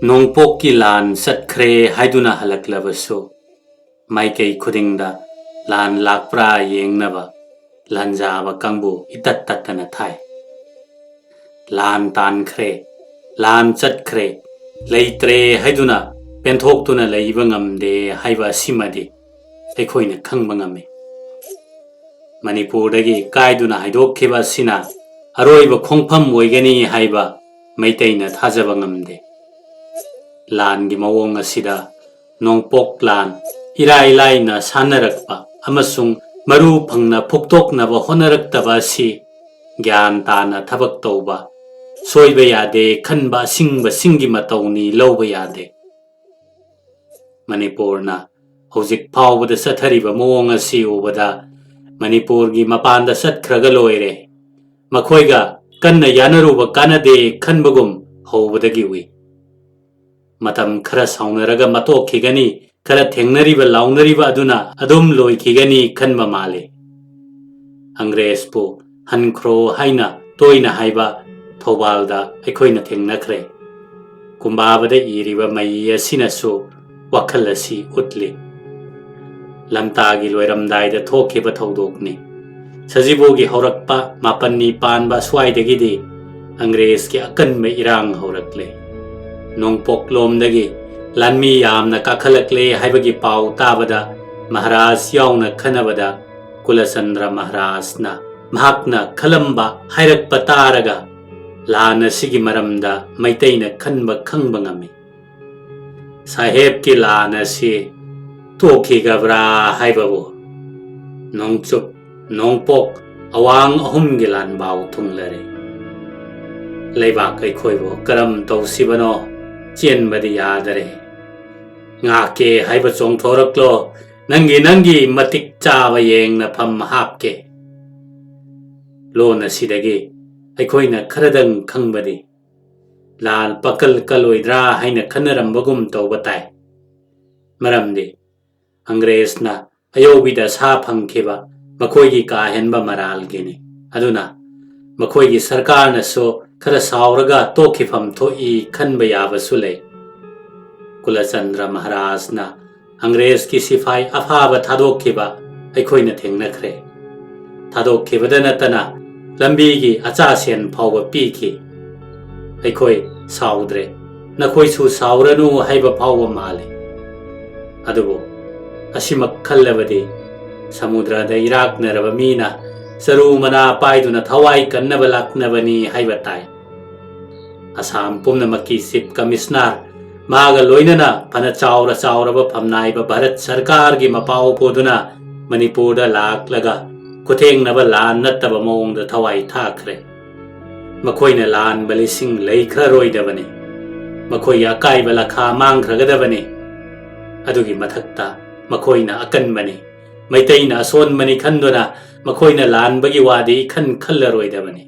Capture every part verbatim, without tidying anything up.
ꯅꯣꯡꯄꯣꯛꯀꯤ ꯂꯥꯟ ꯆꯠꯈ꯭ꯔꯦ ꯍꯥꯏꯗꯨꯅ ꯍꯜꯂꯛꯂꯕꯁꯨ, ꯃꯥꯏꯀꯩ ꯈꯨꯗꯤꯡꯗ ꯂꯥꯟ ꯂꯥꯛꯄ꯭ꯔꯥ ꯌꯦꯡꯅꯕ ꯂꯥꯟꯖꯥꯕ ꯀꯥꯡꯕꯨ ꯏꯇꯠ ꯇꯠꯇꯅ ꯊꯥꯏ꯫ ꯂꯥꯟ ꯇꯥꯟꯈ꯭ꯔꯦ, ꯂꯥꯟ ꯆꯠꯈ꯭ꯔꯦ, ꯂꯩꯇ꯭ꯔꯦ ꯍꯥꯏꯗꯨꯅ ꯄꯦꯟꯊꯣꯛꯇꯨꯅ ꯂꯩꯕ ꯉꯝꯗꯦ ꯍꯥꯏꯕ ꯑꯁꯤꯃꯗꯤ ꯑꯩꯈꯣꯏꯅ ꯈꯪꯕ ꯉꯝꯃꯤ꯫ ꯃꯅꯤꯄꯨꯔꯗꯒꯤ ꯀꯥꯏꯗꯨꯅ ꯍꯥꯏꯗꯣꯛꯈꯤꯕ ꯑꯁꯤꯅ ꯑꯔꯣꯏꯕ ꯈꯣꯡꯐꯝ ꯑꯣꯏꯒꯅꯤ ꯍꯥꯏꯕ ꯃꯩꯇꯩꯅ ꯊꯥꯖꯕ ꯉꯝꯗꯦ꯫ ꯂꯥꯟꯒꯤ ꯃꯑꯣꯡ ꯑꯁꯤꯗ ꯅꯣꯡꯄꯣꯛ ꯂꯥꯟ ꯏꯔꯥꯏ ꯂꯥꯏꯅ ꯁꯥꯟꯅꯔꯛꯄ ꯑꯃꯁꯨꯡ ꯃꯔꯨ ꯐꯪꯅ ꯐꯨꯛꯇꯣꯛꯅꯕ ꯍꯣꯠꯅꯔꯛꯇꯕ ꯑꯁꯤ ꯒ꯭ꯌꯥꯟ ꯇꯥꯅ ꯊꯕꯛ ꯇꯧꯕ, ꯁꯣꯏꯕ ꯌꯥꯗꯦ ꯈꯟꯕ ꯑꯁꯤꯡꯕꯁꯤꯡꯒꯤ ꯃꯇꯧꯅꯤ, ꯂꯧꯕ ꯌꯥꯗꯦ꯫ ꯃꯅꯤꯄꯨꯔꯅ ꯍꯧꯖꯤꯛ ꯐꯥꯎꯕꯗ ꯆꯠꯊꯔꯤꯕ ꯃꯑꯣꯡ ꯑꯁꯤ ꯎꯕꯗ ꯃꯅꯤꯄꯨꯔꯒꯤ ꯃꯄꯥꯟꯗ ꯆꯠꯈ꯭ꯔꯒ ꯂꯣꯏꯔꯦ, ꯃꯈꯣꯏꯒ ꯀꯟꯅ ꯌꯥꯅꯔꯨꯕ ꯀꯥꯟꯅꯗꯦ ꯈꯟꯕꯒꯨꯝ ꯍꯧꯕꯗꯒꯤ ꯎꯏ꯫ ꯃꯇꯝ ꯈꯔ ꯁꯥꯎꯅꯔꯒ ꯃꯇꯣꯛꯈꯤꯒꯅꯤ, ꯈꯔ ꯊꯦꯡꯅꯔꯤꯕ ꯂꯥꯎꯅꯔꯤꯕ ꯑꯗꯨꯅ ꯑꯗꯨꯝ ꯂꯣꯏꯈꯤꯒꯅꯤ ꯈꯟꯕ ꯃꯥꯜꯂꯤ꯫ ꯑꯪꯒ꯭ꯔꯦꯖꯄꯨ ꯍꯟꯈ꯭ꯔꯣ ꯍꯥꯏꯅ ꯇꯣꯏꯅ ꯍꯥꯏꯕ ꯊꯧꯕꯥꯜꯗ ꯑꯩꯈꯣꯏꯅ ꯊꯦꯡꯅꯈ꯭ꯔꯦ꯫ ꯀꯨꯝꯕꯥꯕꯗ ꯏꯔꯤꯕ ꯃꯌꯤ ꯑꯁꯤꯅꯁꯨ ꯋꯥꯈꯜ ꯑꯁꯤ ꯎꯠꯂꯤ꯫ ꯂꯝꯇꯥꯒꯤ ꯂꯣꯏꯔꯝꯗꯥꯏꯗ ꯊꯣꯛꯈꯤꯕ ꯊꯧꯗꯣꯛꯅꯤ꯫ ꯁꯖꯤꯕꯨꯒꯤ ꯍꯧꯔꯛꯄ ꯃꯥꯄꯟꯅꯤ ꯄꯥꯟꯕ ꯑꯁ꯭ꯋꯥꯏꯗꯒꯤꯗꯤ ꯑꯪꯒ꯭ꯔꯦꯖꯀꯤ ꯑꯀꯟꯕ ꯏꯔꯥꯡ ꯍꯧꯔꯛꯂꯦ꯫ ꯅꯣꯡꯄꯣꯛꯂꯣꯝꯗꯒꯤ ꯂꯥꯟꯃꯤ ꯌꯥꯝꯅ ꯀꯥꯈꯠꯂꯛꯂꯦ ꯍꯥꯏꯕꯒꯤ ꯄꯥꯎ ꯇꯥꯕꯗ ꯃꯍꯥꯔꯥꯖ ꯌꯥꯎꯅ ꯈꯟꯅꯕꯗ ꯀꯨꯂꯆꯟꯗ꯭ꯔ ꯃꯍꯥꯔꯥꯖꯅ ꯃꯍꯥꯛꯅ ꯈꯜꯂꯝꯕ ꯍꯥꯏꯔꯛꯄ ꯇꯥꯔꯒ ꯂꯥꯟ ꯑꯁꯤꯒꯤ ꯃꯔꯝꯗ ꯃꯩꯇꯩꯅ ꯈꯟꯕ ꯈꯪꯕ ꯉꯝꯃꯤ꯫ ꯁꯥꯍꯦꯕꯀꯤ ꯂꯥꯟ ꯑꯁꯤ ꯇꯣꯛꯈꯤꯒꯕ꯭ꯔꯥ ꯍꯥꯏꯕꯕꯨ ꯅꯣꯡꯆꯨꯞ, ꯅꯣꯡꯄꯣꯛ, ꯑꯋꯥꯡ ꯑꯍꯨꯝꯒꯤ ꯂꯥꯟꯕꯥꯎ ꯊꯨꯡꯂꯔꯦ꯫ ꯂꯩꯕꯥꯛ ꯑꯩꯈꯣꯏꯕꯨ ꯀꯔꯝ ꯇꯧꯁꯤꯕꯅꯣ? ꯆꯦꯟꯕꯗꯤ ꯌꯥꯗꯔꯦ꯫ ꯉꯥꯛꯀꯦ ꯍꯥꯏꯕ ꯆꯣꯡꯊꯣꯔꯛꯂꯣ, ꯅꯪꯒꯤ ꯅꯪꯒꯤ ꯃꯇꯤꯛ ꯆꯥꯕ ꯌꯦꯡꯅꯐꯝ ꯍꯥꯞꯀꯦ꯫ ꯂꯣꯟ ꯑꯁꯤꯗꯒꯤ ꯑꯩꯈꯣꯏꯅ ꯈꯔꯗꯪ ꯈꯪꯕꯗꯤ ꯂꯥꯟ ꯄꯥꯀꯜ ꯀꯜꯂꯣꯏꯗ꯭ꯔꯥ ꯍꯥꯏꯅ ꯈꯟꯅꯔꯝꯕꯒꯨꯝ ꯇꯧꯕ ꯇꯥꯏ꯫ ꯃꯔꯝꯗꯤ ꯑꯪꯒ꯭ꯔꯦꯖꯅ ꯑꯌꯧꯕꯤꯗ ꯁꯥ ꯐꯪꯈꯤꯕ ꯃꯈꯣꯏꯒꯤ ꯀꯥ ꯍꯦꯟꯕ ꯃꯔꯥꯜꯒꯤꯅꯤ꯫ ꯑꯗꯨꯅ ꯃꯈꯣꯏꯒꯤ ꯁꯔꯀꯥꯔꯅꯁꯨ ꯈꯔ ꯁꯥꯎꯔꯒ ꯇꯣꯛꯈꯤꯐꯝ ꯊꯣꯛꯏ ꯈꯟꯕ ꯌꯥꯕꯁꯨ ꯂꯩ꯫ ꯀꯨꯂꯆꯟꯗ꯭ꯔ ꯃꯍꯥꯔꯥꯖꯅ ꯑꯪꯒ꯭ꯔꯦꯖꯀꯤ ꯁꯤꯐꯥꯏ ꯑꯐꯥꯕ ꯊꯥꯗꯣꯛꯈꯤꯕ ꯑꯩꯈꯣꯏꯅ ꯊꯦꯡꯅꯈ꯭ꯔꯦ꯫ ꯊꯥꯗꯣꯛꯈꯤꯕꯗ ꯅꯠꯇꯅ ꯂꯝꯕꯤꯒꯤ ꯑꯆꯥꯁꯦꯟ ꯐꯥꯎꯕ ꯄꯤꯈꯤ꯫ ꯑꯩꯈꯣꯏ ꯁꯥꯎꯗ꯭ꯔꯦ, ꯅꯈꯣꯏꯁꯨ ꯁꯥꯎꯔꯅꯨ ꯍꯥꯏꯕ ꯐꯥꯎꯕ ꯃꯥꯜꯂꯤ꯫ ꯑꯗꯨꯕꯨ ꯑꯁꯤꯃꯛ ꯈꯜꯂꯕꯗꯤ ꯁꯃꯨꯗ꯭ꯔꯗ ꯏꯔꯥꯛꯅꯔꯕ ꯃꯤꯅ ꯆꯔꯨ ꯃꯅꯥ ꯄꯥꯏꯗꯨꯅ ꯊꯋꯥꯏ ꯀꯟꯅꯕ ꯂꯥꯛꯅꯕꯅꯤ ꯍꯥꯏꯕ ꯇꯥꯏ꯫ ꯑꯁꯥꯝ ꯄꯨꯝꯅꯃꯛꯀꯤ ꯆꯤꯐ ꯀꯃꯤꯁꯅꯔ ꯃꯥꯒ ꯂꯣꯏꯅꯅ ꯐꯅ ꯆꯥꯎꯔ ꯆꯥꯎꯔꯕ ꯐꯝꯅꯥꯏꯕ ꯚꯥꯔꯠ ꯁꯔꯀꯥꯔꯒꯤ ꯃꯄꯥꯎ ꯄꯨꯗꯨꯅ ꯃꯅꯤꯄꯨꯔꯗ ꯂꯥꯛꯂꯒ ꯈꯨꯊꯦꯡꯅꯕ ꯂꯥꯟ ꯅꯠꯇꯕ ꯃꯑꯣꯡꯗ ꯊꯋꯥꯏ ꯊꯥꯈ꯭ꯔꯦ꯫ ꯃꯈꯣꯏꯅ ꯂꯥꯟꯕ ꯂꯤꯁꯤꯡ ꯂꯩꯈ꯭ꯔꯔꯣꯏꯗꯕꯅꯤ꯫ ꯃꯈꯣꯏꯒꯤ ꯑꯀꯥꯏꯕ ꯂꯈꯥ ꯃꯥꯡꯈ꯭ꯔꯒꯗꯕꯅꯤ꯫ ꯑꯗꯨꯒꯤ ꯃꯊꯛꯇ ꯃꯈꯣꯏꯅ ꯑꯀꯟꯕꯅꯤ꯫ ꯃꯩꯇꯩꯅ ꯑꯁꯣꯟꯕꯅꯤ ꯈꯟꯗꯨꯅ ꯃꯈꯣꯏꯅ ꯂꯥꯟꯕꯒꯤ ꯋꯥꯗꯤ ꯏꯈꯟ ꯈꯜꯂꯔꯣꯏꯗꯕꯅꯤ꯫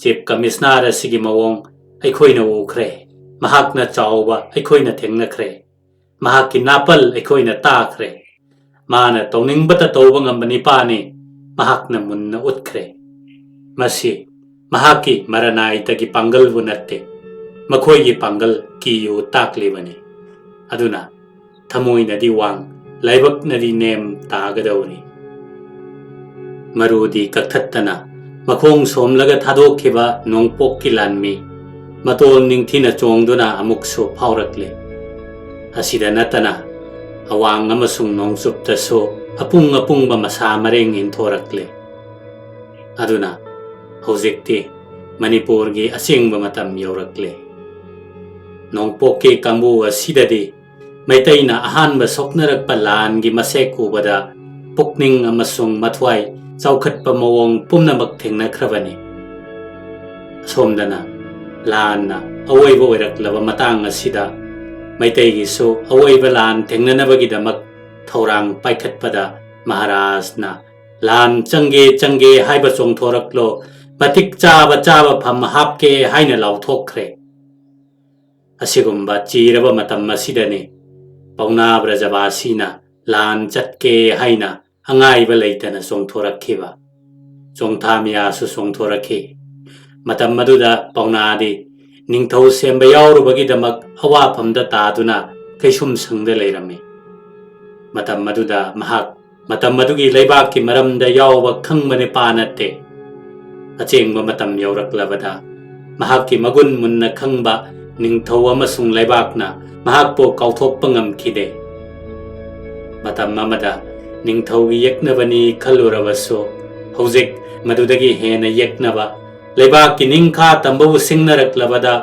ꯆꯤꯐ ꯀꯃꯤꯁꯅꯔ ꯑꯁꯤꯒꯤ ꯃꯑꯣꯡ ꯑꯩꯈꯣꯏꯅ ꯎꯈ꯭ꯔꯦ꯫ ꯃꯍꯥꯛꯅ ꯆꯥꯎꯕ ꯑꯩꯈꯣꯏꯅ ꯊꯦꯡꯅꯈ꯭ꯔꯦ꯫ ꯃꯍꯥꯛꯀꯤ ꯅꯥꯄꯜ ꯑꯩꯈꯣꯏꯅ ꯇꯥꯈ꯭ꯔꯦ꯫ ꯃꯥꯅ ꯇꯧꯅꯤꯡꯕꯇ ꯇꯧꯕ ꯉꯝꯕ ꯅꯤꯄꯥꯅꯤ ꯃꯍꯥꯛꯅ ꯃꯨꯟꯅ ꯎꯠꯈ꯭ꯔꯦ꯫ ꯃꯁꯤ ꯃꯍꯥꯛꯀꯤ ꯃꯔꯅꯥꯏꯇꯒꯤ ꯄꯥꯡꯒꯜꯕꯨ ꯅꯠꯇꯦ, ꯃꯈꯣꯏꯒꯤ ꯄꯥꯡꯒꯜ ꯀꯤꯌꯨ ꯇꯥꯛꯂꯤꯕꯅꯤ꯫ ꯑꯗꯨꯅ ꯊꯃꯣꯏꯅꯗꯤ ꯋꯥꯡ, ꯂꯥꯏꯕꯛꯅꯗꯤ ꯅꯦꯝ ꯇꯥꯒꯗꯧꯔꯤ꯫ ꯃꯔꯨꯗꯤ ꯀꯛꯊꯠꯇꯅ ꯃꯈꯣꯡ ꯁꯣꯝꯂꯒ ꯊꯥꯗꯣꯛꯈꯤꯕ ꯅꯣꯡꯄꯣꯛꯀꯤ ꯂꯥꯟꯃꯤ ꯃꯇꯣꯜ ꯅꯤꯡꯊꯤꯅ ꯆꯣꯡꯗꯨꯅ ꯑꯃꯨꯛꯁꯨ ꯐꯥꯎꯔꯛꯂꯦ꯫ ꯑꯁꯤꯗ ꯅꯠꯇꯅ ꯑꯋꯥꯡ ꯑꯃꯁꯨꯡ ꯅꯣꯡꯆꯨꯞꯇꯁꯨ ꯑꯄꯨꯡ ꯑꯄꯨꯡꯕ ꯃꯁꯥ ꯃꯔꯦꯡ ꯏꯟꯊꯣꯔꯛꯂꯦ꯫ ꯑꯗꯨꯅ ꯍꯧꯖꯤꯛꯇꯤ ꯃꯅꯤꯄꯨꯔꯒꯤ ꯑꯁꯦꯡꯕ ꯃꯇꯝ ꯌꯧꯔꯛꯂꯦ꯫ ꯅꯣꯡꯄꯣꯛꯀꯤ ꯀꯥꯡꯕꯨ ꯑꯁꯤꯗꯗꯤ ꯃꯩꯇꯩꯅ ꯑꯍꯥꯟꯕ ꯁꯣꯛꯅꯔꯛꯄ ꯂꯥꯟꯒꯤ ꯃꯁꯦꯛ ꯎꯕꯗ ꯄꯨꯛꯅꯤꯡ ꯑꯃꯁꯨꯡ ꯃꯊ꯭ꯋꯥꯏ ꯆꯥꯎꯈꯠꯄ ꯃꯑꯣꯡ ꯄꯨꯝꯅꯃꯛ ꯊꯦꯡꯅꯈ꯭ꯔꯕꯅꯤ꯫ ꯑꯁꯣꯝꯗꯅ ꯂꯥꯟꯅ ꯑꯋꯣꯏꯕ ꯑꯣꯏꯔꯛꯂꯕ ꯃꯇꯥꯡ ꯑꯁꯤꯗ ꯃꯩꯇꯩꯒꯤꯁꯨ ꯑꯋꯣꯏꯕ ꯂꯥꯟ ꯊꯦꯡꯅꯅꯕꯒꯤꯗꯃꯛ ꯊꯧꯔꯥꯡ ꯄꯥꯏꯈꯠꯄꯗ ꯃꯍꯥꯔꯥꯖꯅ "ꯂꯥꯟ ꯆꯪꯒꯦ ꯆꯪꯒꯦ ꯍꯥꯏꯕ ꯆꯣꯡꯊꯣꯔꯛꯂꯣ, ꯃꯇꯤꯛ ꯆꯥꯕ ꯆꯥꯕ ꯐꯝ ꯍꯥꯞꯀꯦ" ꯍꯥꯏꯅ ꯂꯥꯎꯊꯣꯛꯈ꯭ꯔꯦ꯫ ꯑꯁꯤꯒꯨꯝꯕ ꯆꯤꯔꯕ ꯃꯇꯝ ꯑꯁꯤꯗꯅꯤ ꯄꯥꯎꯅꯥ ꯕ꯭ꯔꯖꯕꯥꯁꯤꯅ ꯂꯥꯟ ꯆꯠꯀꯦ ꯍꯥꯏꯅ ꯑꯉꯥꯏꯕ ꯂꯩꯇꯅ ꯆꯣꯡꯊꯣꯔꯛꯈꯤꯕ꯫ ꯆꯣꯡꯊꯥ ꯃꯤꯌꯥꯁꯨ ꯆꯣꯡꯊꯣꯔꯛꯈꯤ꯫ ꯃꯇꯝ ꯑꯗꯨꯗ ꯄꯥꯎꯅꯥꯗꯤ ꯅꯤꯡꯊꯧ ꯁꯦꯝꯕ ꯌꯥꯎꯔꯨꯕꯒꯤꯗꯃꯛ ꯑꯋꯥꯐꯝꯗ ꯇꯥꯗꯨꯅ ꯀꯩꯁꯨꯝꯁꯪꯗ ꯂꯩꯔꯝꯃꯤ꯫ ꯃꯇꯝ ꯑꯗꯨꯗ ꯃꯍꯥꯛ ꯃꯇꯝ ꯑꯗꯨꯒꯤ ꯂꯩꯕꯥꯛꯀꯤ ꯃꯔꯝꯗ ꯌꯥꯎꯕ ꯈꯪꯕ ꯅꯤꯄꯥ ꯅꯠꯇꯦ꯫ ꯑꯆꯦꯡꯕ ꯃꯇꯝ ꯌꯧꯔꯛꯂꯕꯗ ꯃꯍꯥꯛꯀꯤ ꯃꯒꯨꯟ ꯃꯨꯟꯅ ꯈꯪꯕ ꯅꯤꯡꯊꯧ ꯑꯃꯁꯨꯡ ꯂꯩꯕꯥꯛꯅ ꯃꯍꯥꯛꯄꯨ ꯀꯥꯎꯊꯣꯛꯄ ꯉꯝꯈꯤꯗꯦ꯫ ꯃꯇꯝ ꯑꯃꯗ ꯅꯤꯡꯊꯧꯒꯤ ꯌꯦꯛꯅꯕꯅꯤ ꯈꯜꯂꯨꯔꯕꯁꯨ, ꯍꯧꯖꯤꯛ ꯃꯗꯨꯗꯒꯤ ꯍꯦꯟꯅ ꯌꯦꯛꯅꯕ ꯂꯩꯕꯥꯛꯀꯤ ꯅꯤꯡꯈꯥ ꯇꯝꯕꯕꯨ ꯁꯤꯡꯅꯔꯛꯂꯕꯗ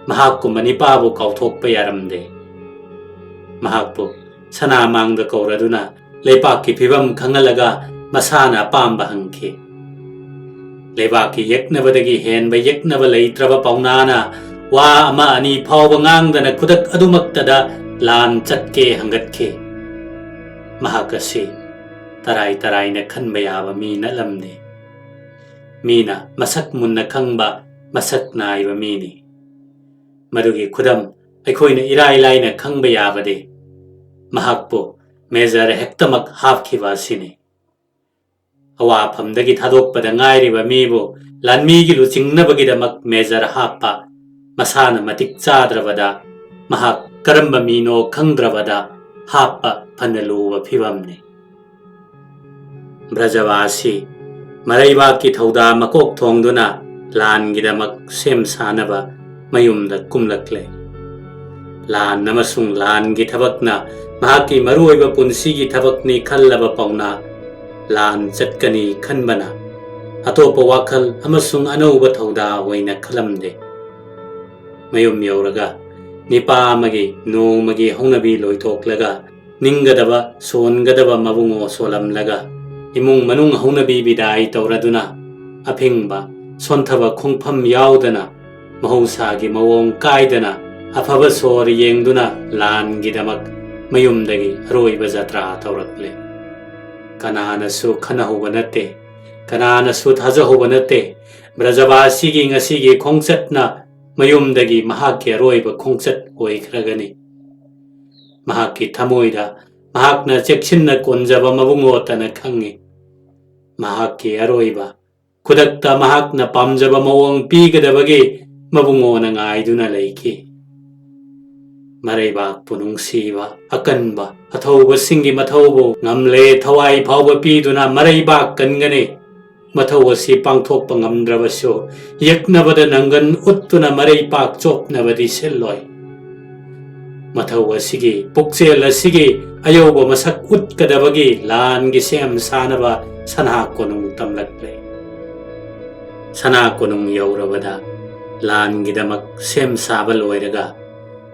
ꯃꯍꯥꯛꯀꯨꯝꯕ ꯅꯤꯄꯥꯕꯨ ꯀꯥꯎꯊꯣꯛꯄ ꯌꯥꯔꯝꯗꯦ꯫ ꯃꯍꯥꯛꯄꯨ ꯁꯅꯥꯃꯥꯡꯗ ꯀꯧꯔꯗꯨꯅ ꯂꯩꯕꯥꯛꯀꯤ ꯐꯤꯕꯝ ꯈꯪꯍꯜꯂꯒ ꯃꯁꯥꯅ ꯑꯄꯥꯝꯕ ꯍꯪꯈꯤ꯫ ꯂꯩꯕꯥꯛꯀꯤ ꯌꯦꯛꯅꯕꯗꯒꯤ ꯍꯦꯟꯕ ꯌꯦꯛꯅꯕ ꯂꯩꯇ꯭ꯔꯕ ꯄꯥꯎꯅꯥꯅ ꯋꯥ ꯑꯃ ꯑꯅꯤ ꯐꯥꯎꯕ ꯉꯥꯡꯗꯅ ꯈꯨꯗꯛ ꯑꯗꯨꯃꯛꯇꯗ ꯂꯥꯟ ꯆꯠꯀꯦ ꯍꯪꯒꯠꯈꯤ꯫ ꯃꯍꯥꯛ ꯑꯁꯤ ꯇꯔꯥꯏ ꯇꯔꯥꯏꯅ ꯈꯟꯕ ꯌꯥꯕ ꯃꯤ ꯅꯠꯂꯝꯗꯦ꯫ ꯃꯤꯅ ꯃꯁꯛ ꯃꯨꯟꯅ ꯈꯪꯕ ꯃꯁꯛ ꯅꯥꯏꯕ ꯃꯤꯅꯤ꯫ ꯃꯗꯨꯒꯤ ꯈꯨꯗꯝ ꯑꯩꯈꯣꯏꯅ ꯏꯔꯥꯏ ꯂꯥꯏꯅ ꯈꯪꯕ ꯌꯥꯕꯗꯤ ꯃꯍꯥꯛꯄꯨ ꯃꯦꯖꯔ ꯍꯦꯛꯇꯃꯛ ꯍꯥꯞꯈꯤꯕ ꯑꯁꯤꯅꯤ꯫ ꯑꯋꯥꯐꯝꯗꯒꯤ ꯊꯥꯗꯣꯛꯄꯗ ꯉꯥꯏꯔꯤꯕ ꯃꯤꯕꯨ ꯂꯥꯟꯃꯤꯒꯤ ꯂꯨꯆꯤꯡꯅꯕꯒꯤꯗꯃꯛ ꯃꯦꯖꯔ ꯍꯥꯞꯄ, ꯃꯁꯥꯅ ꯃꯇꯤꯛ ꯆꯥꯗ꯭ꯔꯕꯗ ꯃꯍꯥꯛ ꯀꯔꯝꯕ ꯃꯤꯅꯣ ꯈꯪꯗ꯭ꯔꯕꯗ ꯍꯥꯞꯄ ꯐꯅ ꯂꯨꯕ ꯐꯤꯕꯝꯅꯤ꯫ ꯕ꯭ꯔꯖꯕꯥꯁꯤ ꯃꯔꯩꯕꯥꯛꯀꯤ ꯊꯧꯗꯥ ꯃꯀꯣꯛ ꯊꯣꯡꯗꯨꯅ ꯂꯥꯟꯒꯤꯗꯃꯛ ꯁꯦꯝ ꯁꯥꯅꯕ ꯃꯌꯨꯝꯗ ꯀꯨꯝꯂꯛꯂꯦ꯫ ꯂꯥꯟ ꯑꯃꯁꯨꯡ ꯂꯥꯟꯒꯤ ꯊꯕꯛꯅ ꯃꯍꯥꯛꯀꯤ ꯃꯔꯨꯑꯣꯏꯕ ꯄꯨꯟꯁꯤꯒꯤ ꯊꯕꯛꯅꯤ ꯈꯜꯂꯕ ꯄꯥꯎꯅꯥ ꯂꯥꯟ ꯆꯠꯀꯅꯤ ꯈꯟꯕꯅ ꯑꯇꯣꯞꯄ ꯋꯥꯈꯜ ꯑꯃꯁꯨꯡ ꯑꯅꯧꯕ ꯊꯧꯗꯥ ꯑꯣꯏꯅ ꯈꯜꯂꯝꯗꯦ꯫ ꯃꯌꯨꯝ ꯌꯧꯔꯒ ꯅꯤꯄꯥ ꯑꯃꯒꯤ ꯅꯣꯡꯃꯒꯤ ꯍꯧꯅꯕꯤ ꯂꯣꯏꯊꯣꯛꯂꯒ ꯅꯤꯡꯒꯗꯕ ꯁꯣꯟꯒꯗꯕ ꯃꯕꯨꯡꯉꯣ ꯁꯣꯜꯂꯝꯂꯒ ꯏꯃꯨꯡ ꯃꯅꯨꯡ ꯍꯧꯅꯕꯤ ꯕꯤꯗꯥꯏ ꯇꯧꯔꯗꯨꯅ ꯑꯐꯤꯡꯕ ꯁꯣꯟꯊꯕ ꯈꯣꯡꯐꯝ ꯌꯥꯎꯗꯅ ꯃꯍꯧꯁꯥꯒꯤ ꯃꯑꯣꯡ ꯀꯥꯏꯗꯅ ꯑꯐꯕ ꯁꯣꯔ ꯌꯦꯡꯗꯨꯅ ꯂꯥꯟꯒꯤꯗꯃꯛ ꯃꯌꯨꯝꯗꯒꯤ ꯑꯔꯣꯏꯕ ꯖꯇ꯭ꯔꯥ ꯇꯧꯔꯛꯂꯦ꯫ ꯀꯅꯥꯅꯁꯨ ꯈꯟꯅꯍꯧꯕ ꯅꯠꯇꯦ, ꯀꯅꯥꯅꯁꯨ ꯊꯥꯖꯍꯧꯕ ꯅꯠꯇꯦ꯫ ꯕ꯭ꯔꯖꯕꯥꯁꯤꯒꯤ ꯉꯁꯤꯒꯤ ꯈꯣꯡꯆꯠꯅ ꯃꯌꯨꯝꯗꯒꯤ ꯃꯍꯥꯛꯀꯤ ꯑꯔꯣꯏꯕ ꯈꯣꯡꯆꯠ ꯑꯣꯏꯈ꯭ꯔꯒꯅꯤ꯫ ꯃꯍꯥꯛꯀꯤ ꯊꯃꯣꯏꯗ ꯃꯍꯥꯛꯅ ꯆꯦꯛꯁꯤꯟꯅ ꯀꯣꯟꯖꯕ ꯃꯕꯨꯡꯉꯣꯇꯅ ꯈꯪꯏ꯫ ꯃꯍꯥꯛꯀꯤ ꯑꯔꯣꯏꯕ ꯈꯨꯗꯛꯇ ꯃꯍꯥꯛꯅ ꯄꯥꯝꯖꯕ ꯃꯑꯣꯡ ꯄꯤꯒꯗꯕꯒꯤ ꯃꯕꯨꯡꯉꯣꯅ ꯉꯥꯏꯗꯨꯅ ꯂꯩꯈꯤ꯫ ꯃꯔꯩꯕꯥꯛꯄꯨ ꯅꯨꯡꯁꯤꯕ ꯑꯀꯟꯕ ꯑꯊꯧꯕꯁꯤꯡꯒꯤ ꯃꯊꯧꯕꯨ ꯉꯝꯂꯦ ꯊꯋꯥꯏ ꯐꯥꯎꯕ ꯄꯤꯗꯨꯅ ꯃꯔꯩꯕꯥꯛ ꯀꯟꯒꯅꯤ꯫ ꯃꯊꯧ ꯑꯁꯤ ꯄꯥꯡꯊꯣꯛꯄ ꯉꯝꯗ꯭ꯔꯕꯁꯨ, ꯌꯦꯛꯅꯕꯗ ꯅꯪꯒꯟ ꯎꯠꯇꯨꯅ ꯃꯔꯩꯄꯥꯛ ꯆꯣꯞꯅꯕꯗꯤ ꯁꯤꯜꯂꯣꯏ꯫ ꯃꯊꯧ ꯑꯁꯤꯒꯤ ꯄꯨꯛꯆꯦꯜ ꯑꯁꯤꯒꯤ ꯑꯌꯧꯕ ꯃꯁꯛ ꯎꯠꯀꯗꯕꯒꯤ ꯂꯥꯟꯒꯤ ꯁꯦꯝ ꯁꯥꯅꯕ ꯁꯅꯥ ꯀꯣꯅꯨꯡ ꯇꯝꯂꯛꯂꯦ꯫ ꯁꯅꯥ ꯀꯣꯅꯨꯡ ꯌꯧꯔꯕꯗ ꯂꯥꯟꯒꯤꯗꯃꯛ ꯁꯦꯝ ꯁꯥꯕ ꯂꯣꯏꯔꯒ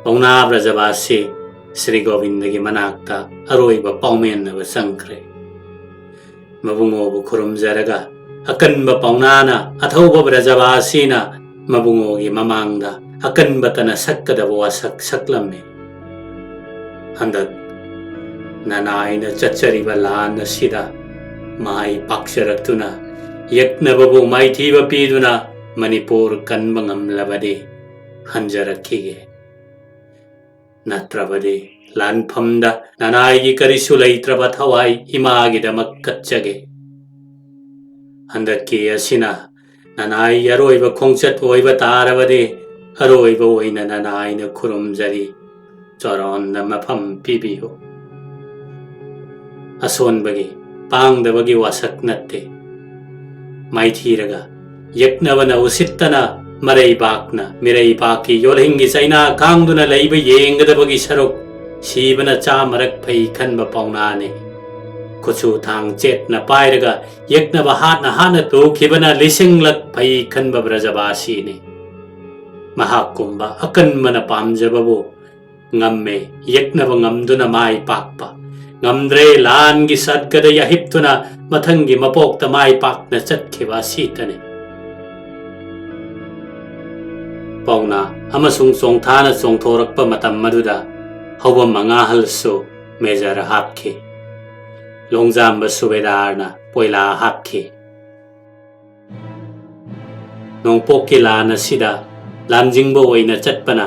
ꯄꯥꯎꯅꯥ ꯕ꯭ꯔꯖꯕꯥꯁꯤ ꯁ꯭ꯔꯤ ꯒꯣꯕꯤꯟꯗꯒꯤ ꯃꯅꯥꯛꯇ ꯑꯔꯣꯏꯕ ꯄꯥꯎꯃꯦꯟꯅꯕ ꯆꯪꯈ꯭ꯔꯦ꯫ ꯃꯕꯨꯡꯉꯣꯕꯨ ꯈꯨꯔꯨꯝꯖꯔꯒ ꯑꯀꯟꯕ ꯄꯥꯎꯅꯥꯅ ꯑꯊꯧꯕ ꯕ꯭ꯔꯖꯕꯥꯁꯤꯅ ꯃꯕꯨꯡꯉꯣꯒꯤ ꯃꯃꯥꯡꯗ ꯑꯀꯟꯕꯇꯅ ꯁꯛꯀꯗꯕ ꯋꯥꯁꯛ ꯁꯛꯂꯝꯃꯤ꯫ ꯍꯟꯗꯛ ꯅꯅꯥꯏꯅ ꯆꯠꯆꯔꯤꯕ ꯂꯥꯟ ꯑꯁꯤꯗ ꯃꯥꯏ ꯄꯥꯛꯆꯔꯛꯇꯨꯅ ꯌꯦꯛꯅꯕꯕꯨ ꯃꯥꯏꯊꯤꯕ ꯄꯤꯗꯨꯅ ꯃꯅꯤꯄꯨꯔ ꯀꯟꯕ ꯉꯝꯂꯕꯗꯤ ꯍꯟꯖꯔꯛꯈꯤꯒꯦ꯫ ꯅꯠꯇ꯭ꯔꯕꯗꯤ ꯂꯥꯟꯐꯝꯗ ꯅꯅꯥꯏꯒꯤ ꯀꯔꯤꯁꯨ ꯂꯩꯇ꯭ꯔꯕ ꯊꯋꯥꯏ ꯏꯃꯥꯒꯤꯗꯃꯛ ꯀꯠꯆꯒꯦ꯫ ꯍꯟꯗꯛꯀꯤ ꯑꯁꯤꯅ ꯅꯅꯥꯏ ꯑꯔꯣꯏꯕ ꯈꯣꯡꯆꯠ ꯑꯣꯏꯕ ꯇꯥꯔꯕꯗꯤ ꯑꯔꯣꯏꯕ ꯑꯣꯏꯅ ꯅꯅꯥꯏꯅ ꯈꯨꯔꯨꯝꯖꯔꯤ꯫ ꯆꯣꯔꯣꯟꯗ ꯃꯐꯝ ꯄꯤꯕꯤꯌꯨ꯫ ꯑꯁꯣꯟꯕꯒꯤ ꯄꯥꯡꯗꯕꯒꯤ ꯋꯥꯁꯛ ꯅꯠꯇꯦ꯫ ꯃꯥꯏꯊꯤꯔꯒ ꯌꯦꯛꯅꯕꯅ ꯎꯁꯤꯠꯇꯅ ꯃꯔꯩꯕꯥꯛꯅ ꯃꯤꯔꯩꯕꯥꯛꯀꯤ ꯌꯣꯜꯍꯤꯡꯒꯤ ꯆꯩꯅꯥ ꯈꯥꯡꯗꯨꯅ ꯂꯩꯕ ꯌꯦꯡꯒꯗꯕꯒꯤ ꯁꯔꯨꯛ ꯁꯤꯕꯅ ꯆꯥꯃꯔꯛ ꯐꯩ ꯈꯟꯕ ꯄꯥꯎꯅꯥꯅꯤ꯫ ꯈꯨꯠꯁꯨ ꯊꯥꯡ ꯆꯦꯠꯅ ꯄꯥꯏꯔꯒ ꯌꯦꯛꯅꯕ ꯍꯥꯠꯅ ꯍꯥꯠꯅ ꯇꯨꯈꯤꯕꯅ ꯂꯤꯁꯤꯡꯂꯛ ꯐꯩ ꯈꯟꯕ ꯕ꯭ꯔꯖꯕꯥꯁꯤꯅꯤ꯫ ꯃꯍꯥꯛꯀꯨꯝꯕ ꯑꯀꯟꯕꯅ ꯄꯥꯝꯖꯕꯕꯨ ꯉꯝꯃꯦ ꯌꯦꯛꯅꯕ ꯉꯝꯗꯨꯅ ꯃꯥꯏ ꯄꯥꯛꯄ, ꯉꯝꯗ꯭ꯔꯦ ꯂꯥꯟꯒꯤ ꯁꯠꯒꯗ ꯌꯥꯍꯤꯞꯇꯨꯅ ꯃꯊꯪꯒꯤ ꯃꯄꯣꯛꯇ ꯃꯥꯏ ꯄꯥꯛꯅ ꯆꯠꯈꯤꯕ ꯑꯁꯤꯇꯅꯤ꯫ ꯄꯥꯎꯅꯥ ꯑꯃꯁꯨꯡ ꯆꯣꯡꯊꯥꯅ ꯆꯣꯡꯊꯣꯔꯛꯄ ꯃꯇꯝ ꯑꯗꯨꯗ ꯍꯧꯕꯝ ꯃꯉꯥꯍꯜꯁꯨ ꯃꯦꯖꯔ ꯍꯥꯞꯈꯤ꯫ ꯂꯣꯡꯖꯥꯝꯕ ꯁꯨꯕꯦꯗꯥꯔꯅ ꯄꯣꯏꯂꯥ ꯍꯥꯞꯈꯤ꯫ ꯅꯣꯡꯄꯣꯛꯀꯤ ꯂꯥꯟ ꯑꯁꯤꯗ ꯂꯥꯝꯖꯤꯡꯕ ꯑꯣꯏꯅ ꯆꯠꯄꯅ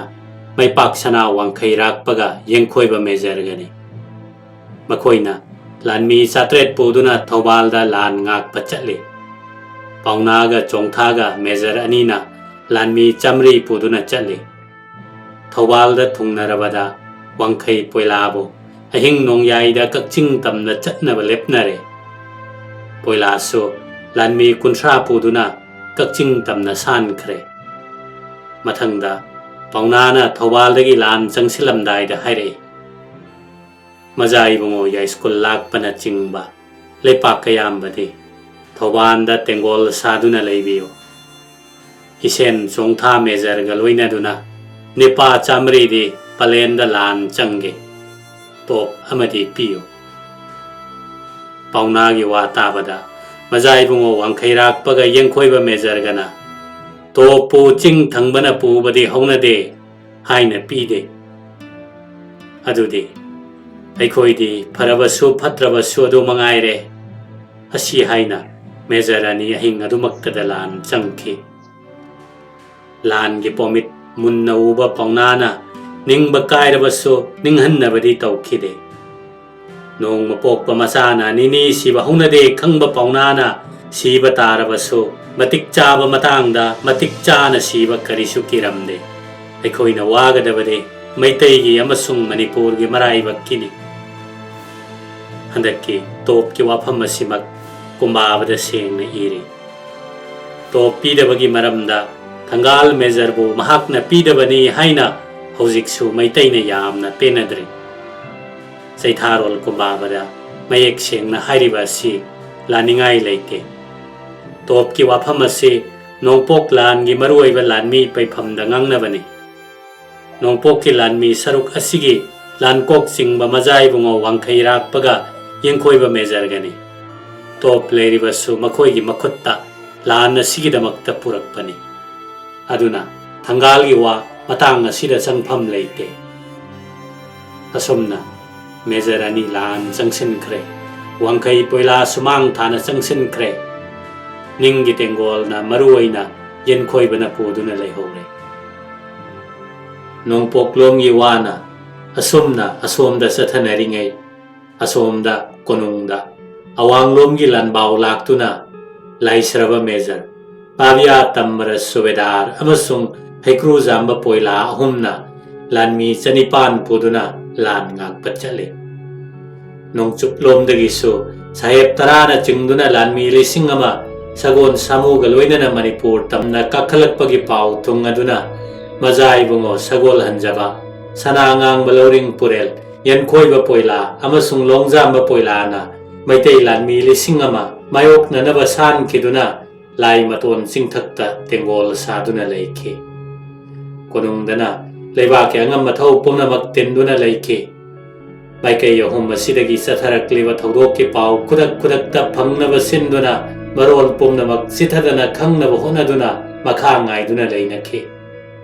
ꯃꯩꯄꯥꯛ ꯁꯅꯥ ꯋꯥꯡꯈꯩꯔꯥꯛꯄꯒ ꯌꯦꯡꯈꯣꯏꯕ ꯃꯦꯖꯔꯒꯅꯤ꯫ ꯃꯈꯣꯏꯅ ꯂꯥꯟꯃꯤ ꯆꯥꯇ꯭ꯔꯦꯠ ꯄꯨꯗꯨꯅ ꯊꯧꯕꯥꯜꯗ ꯂꯥꯟ ꯉꯥꯛꯄ ꯆꯠꯂꯤ꯫ ꯄꯥꯎꯅꯥꯒ ꯆꯣꯡꯊꯥꯒ ꯃꯦꯖꯔ ꯑꯅꯤꯅ ꯂꯥꯟꯃꯤ ꯆꯥꯃꯔꯤ ꯄꯨꯗꯨꯅ ꯆꯠꯂꯤ꯫ ꯊꯧꯕꯥꯜꯗ ꯊꯨꯡꯅꯔꯕꯗ ꯋꯥꯡꯈꯩ ꯄꯣꯏꯂꯥꯕꯨ ꯑꯍꯤꯡ ꯅꯣꯡꯌꯥꯏꯗ ꯀꯛꯆꯤꯡ ꯇꯝꯅ ꯆꯠꯅꯕ ꯂꯦꯞꯅꯔꯦ꯫ ꯄꯣꯏꯂꯥꯁꯨ ꯂꯥꯟꯃꯤ ꯀꯨꯟꯊ꯭ꯔꯥ ꯄꯨꯗꯨꯅ ꯀꯛꯆꯤꯡ ꯇꯝꯅ ꯁꯥꯟꯈ꯭ꯔꯦ꯫ ꯃꯊꯪꯗ ꯄꯥꯎꯅꯥꯅ ꯊꯧꯕꯥꯜꯗꯒꯤ ꯂꯥꯟ ꯆꯪꯁꯤꯜꯂꯝꯗꯥꯏꯗ ꯍꯥꯏꯔꯛꯏ, "ꯃꯖꯥ ꯏꯕꯨꯡꯉꯣ ꯌꯥꯏꯁ꯭ꯀꯨꯜ ꯂꯥꯛꯄꯅꯆꯤꯡꯕ ꯂꯩꯄꯥꯛ ꯀꯌꯥꯝꯕꯗꯤ ꯊꯧꯕꯥꯜꯗ ꯇꯦꯡꯒꯣꯜ ꯁꯥꯗꯨꯅ ꯂꯩꯕꯤꯌꯨ꯫ ꯏꯁꯦꯟ ꯆꯣꯡꯊꯥ ꯃꯦꯖꯔꯒ ꯂꯣꯏꯅꯗꯨꯅ ꯅꯤꯄꯥ ꯆꯥꯃꯔꯤꯗꯤ ꯄꯂꯦꯟꯗ ꯂꯥꯟ ꯆꯪꯒꯦ꯫ ꯇꯣꯞ ꯑꯃꯗꯤ ꯄꯤꯌꯨ꯫" ꯄꯥꯎꯅꯥꯒꯤ ꯋꯥ ꯇꯥꯕꯗ ꯃꯖꯥ ꯏꯕꯨꯡꯉꯣ ꯋꯥꯡꯈꯩꯔꯥꯛꯄꯒ ꯌꯦꯡꯈꯣꯏꯕ ꯃꯦꯖꯔꯒꯅ, "ꯇꯣꯞꯄꯨ ꯆꯤꯡ ꯊꯪꯕꯅ ꯄꯨꯕꯗꯤ ꯍꯧꯅꯗꯦ" ꯍꯥꯏꯅ ꯄꯤꯗꯦ꯫ ꯑꯗꯨꯗꯤ ꯑꯩꯈꯣꯏꯗꯤ ꯐꯔꯕꯁꯨ ꯐꯠꯇ꯭ꯔꯕꯁꯨ ꯑꯗꯨ ꯃꯉꯥꯏꯔꯦ꯫ ꯑꯁꯤ ꯍꯥꯏꯅ ꯃꯦꯖꯔ ꯑꯅꯤ ꯑꯍꯤꯡ ꯑꯗꯨꯃꯛꯇꯗ ꯂꯥꯟ ꯆꯪꯈꯤ꯫ ꯂꯥꯟꯒꯤ ꯄꯣꯃꯤꯠ ꯃꯨꯟꯅ ꯎꯕ ꯄꯥꯎꯅꯥꯅ ꯅꯤꯡꯕ ꯀꯥꯏꯔꯕꯁꯨ ꯅꯤꯡꯍꯟꯅꯕꯗꯤ ꯇꯧꯈꯤꯗꯦ꯫ ꯅꯣꯡꯃ ꯄꯣꯛꯄ ꯃꯆꯥꯅ ꯅꯤꯅꯤ ꯁꯤꯕ ꯍꯧꯅꯗꯦ ꯈꯪꯕ ꯄꯥꯎꯅꯥꯅ ꯁꯤꯕ ꯇꯥꯔꯕꯁꯨ ꯃꯇꯤꯛ ꯆꯥꯕ ꯃꯇꯥꯡꯗ ꯃꯇꯤꯛ ꯆꯥꯅ ꯁꯤꯕ ꯀꯔꯤꯁꯨ ꯀꯤꯔꯝꯗꯦ꯫ ꯑꯩꯈꯣꯏꯅ ꯋꯥꯒꯗꯕꯗꯤ ꯃꯩꯇꯩꯒꯤ ꯑꯃꯁꯨꯡ ꯃꯅꯤꯄꯨꯔꯒꯤ ꯃꯔꯥꯏꯕꯛꯀꯤꯅꯤ꯫ ꯍꯟꯗꯛꯀꯤ ꯇꯣꯞꯀꯤ ꯋꯥꯐꯝ ꯑꯁꯤꯃꯛ ꯀꯨꯝꯕꯥꯕꯗ ꯁꯦꯡꯅ ꯏꯔꯤ꯫ ꯇꯣꯞ ꯄꯤꯗꯕꯒꯤ ꯃꯔꯝꯗ ꯊꯪꯒꯥꯜ ꯃꯦꯖꯔꯕꯨ ꯃꯍꯥꯛꯅ ꯄꯤꯗꯕꯅꯤ ꯍꯥꯏꯅ ꯍꯧꯖꯤꯛꯁꯨ ꯃꯩꯇꯩꯅ ꯌꯥꯝꯅ ꯄꯦꯟꯅꯗ꯭ꯔꯤ꯫ ꯆꯩꯊꯥꯔꯣꯜ ꯀꯨꯝꯕꯥꯕꯗ ꯃꯌꯦꯛ ꯁꯦꯡꯅ ꯍꯥꯏꯔꯤꯕ ꯑꯁꯤ ꯂꯥꯟꯅꯤꯡꯉꯥꯏ ꯂꯩꯇꯦ꯫ ꯇꯣꯞꯀꯤ ꯋꯥꯐꯝ ꯑꯁꯤ ꯅꯣꯡꯄꯣꯛ ꯂꯥꯟꯒꯤ ꯃꯔꯨꯑꯣꯏꯕ ꯂꯥꯟꯃꯤ ꯄꯩꯐꯝꯗ ꯉꯥꯡꯅꯕꯅꯤ꯫ ꯅꯣꯡꯄꯣꯛꯀꯤ ꯂꯥꯟꯃꯤ ꯁꯔꯨꯛ ꯑꯁꯤꯒꯤ ꯂꯥꯟꯀꯣꯛ ꯆꯤꯡꯕ ꯃꯖꯥ ꯏꯕꯨꯡꯉꯣ ꯋꯥꯡꯈꯩꯔꯥꯛꯄꯒ ꯌꯦꯡꯈꯣꯏꯕ ꯃꯦꯖꯔꯒꯅꯤ꯫ ꯇꯣꯞ ꯂꯩꯔꯤꯕꯁꯨ ꯃꯈꯣꯏꯒꯤ ꯃꯈꯨꯠꯇ ꯂꯥꯟ ꯑꯁꯤꯒꯤꯗꯃꯛꯇ ꯄꯨꯔꯛꯄꯅꯤ꯫ ꯑꯗꯨꯅ ꯊꯪꯒꯥꯜꯒꯤ ꯋꯥ ꯃꯇꯥꯡ ꯑꯁꯤꯗ ꯆꯪꯐꯝ ꯂꯩꯇꯦ꯫ ꯑꯁꯨꯝꯅ ꯃꯦꯖꯔ ꯑꯅꯤ ꯂꯥꯟ ꯆꯪꯁꯤꯟꯈ꯭ꯔꯦ꯫ ꯋꯥꯡꯈꯩ ꯄꯣꯏꯂꯥ ꯁꯨꯃꯥꯡ ꯊꯥꯅ ꯆꯪꯁꯤꯟꯈ꯭ꯔꯦ꯫ ꯅꯤꯡꯒꯤ ꯇꯦꯡꯒꯣꯜꯅ ꯃꯔꯨ ꯑꯣꯏꯅ ꯌꯦꯟꯈꯣꯏꯕꯅ ꯄꯨꯗꯨꯅ ꯂꯩꯍꯧꯔꯦ꯫ ꯅꯣꯡꯄꯣꯛꯂꯣꯝꯒꯤ ꯋꯥꯅ ꯑꯁꯨꯝꯅ ꯑꯁꯣꯝꯗ ꯆꯠꯊꯅꯔꯤꯉꯩ, ꯑꯁꯣꯝꯗ ꯀꯣꯅꯨꯡꯗ ꯑꯋꯥꯡꯂꯣꯝꯒꯤ ꯂꯥꯟꯕꯥꯎ ꯂꯥꯛꯇꯨꯅ ꯂꯥꯏꯁ꯭ꯔꯕ ꯃꯦꯖꯔ, ꯄꯥꯕꯤꯌꯥ ꯇꯝꯕꯔ ꯁꯨꯕꯦꯗꯥꯔ ꯑꯃꯁꯨꯡ ꯍꯩꯀ꯭ꯔꯨꯖꯥꯝꯕ ꯄꯣꯏꯂꯥ ꯑꯍꯨꯝꯅ ꯂꯥꯟꯃꯤ ꯆꯅꯤꯄꯥꯟ ꯄꯨꯗꯨꯅ ꯂꯥꯟ ꯉꯥꯛꯄ ꯆꯠꯂꯤ꯫ ꯅꯣꯡꯆꯨꯞꯂꯣꯝꯗꯒꯤꯁꯨ ꯁꯥꯍꯦꯕ ꯇꯔꯥꯅ ꯆꯤꯡꯗꯨꯅ ꯂꯥꯟꯃꯤ ꯂꯤꯁꯤꯡ ꯑꯃ ꯁꯒꯣꯜ ꯁꯥꯃꯨꯒ ꯂꯣꯏꯅꯅ ꯃꯅꯤꯄꯨꯔ ꯇꯝꯅ ꯀꯥꯈꯠꯂꯛꯄꯒꯤ ꯄꯥꯎ ꯊꯨꯡꯉꯗꯨꯅ ꯃꯖꯥ ꯏꯕꯨꯡꯉꯣ ꯁꯒꯣꯜꯍꯟꯖꯕ, ꯁꯅꯥ ꯉꯥꯡꯕ ꯂꯧꯔꯤꯡ ꯄꯨꯔꯦꯜ, ꯌꯦꯟꯈꯣꯏꯕ ꯄꯣꯏꯂꯥ ꯑꯃꯁꯨꯡ ꯂꯣꯡꯖꯥꯝꯕ ꯄꯣꯏꯂꯥꯅ ꯃꯩꯇꯩ ꯂꯥꯟꯃꯤ ꯂꯤꯁꯤꯡ ꯑꯃ ꯃꯥꯌꯣꯛꯅꯅꯕ ꯁꯥꯟꯈꯤꯗꯨꯅ ꯂꯥꯏ ꯃꯇꯣꯟ ꯆꯤꯡꯊꯛꯇ ꯇꯦꯡꯒꯣꯜ ꯁꯥꯗꯨꯅ ꯂꯩꯈꯤ꯫ ꯀꯣꯅꯨꯡꯗꯅ ꯂꯩꯕꯥꯛꯀꯤ ꯑꯉꯝ ꯑꯊꯧ ꯄꯨꯝꯅꯃꯛ ꯇꯤꯟꯗꯨꯅ ꯂꯩꯈꯤ꯫ ꯃꯥꯏꯀꯩ ꯑꯍꯨꯝ ꯑꯁꯤꯗꯒꯤ ꯆꯠꯊꯔꯛꯂꯤꯕ ꯊꯧꯗꯣꯛꯀꯤ ꯄꯥꯎ ꯈꯨꯗꯛ ꯈꯨꯗꯛꯇ ꯐꯪꯅꯕ ꯁꯤꯟꯗꯨꯅ ꯃꯔꯣꯜ ꯄꯨꯝꯅꯃꯛ ꯆꯤꯊꯗꯅ ꯈꯪꯅꯕ ꯍꯣꯠꯅꯗꯨꯅ ꯃꯈꯥ ꯉꯥꯏꯗꯨꯅ ꯂꯩꯅꯈꯤ꯫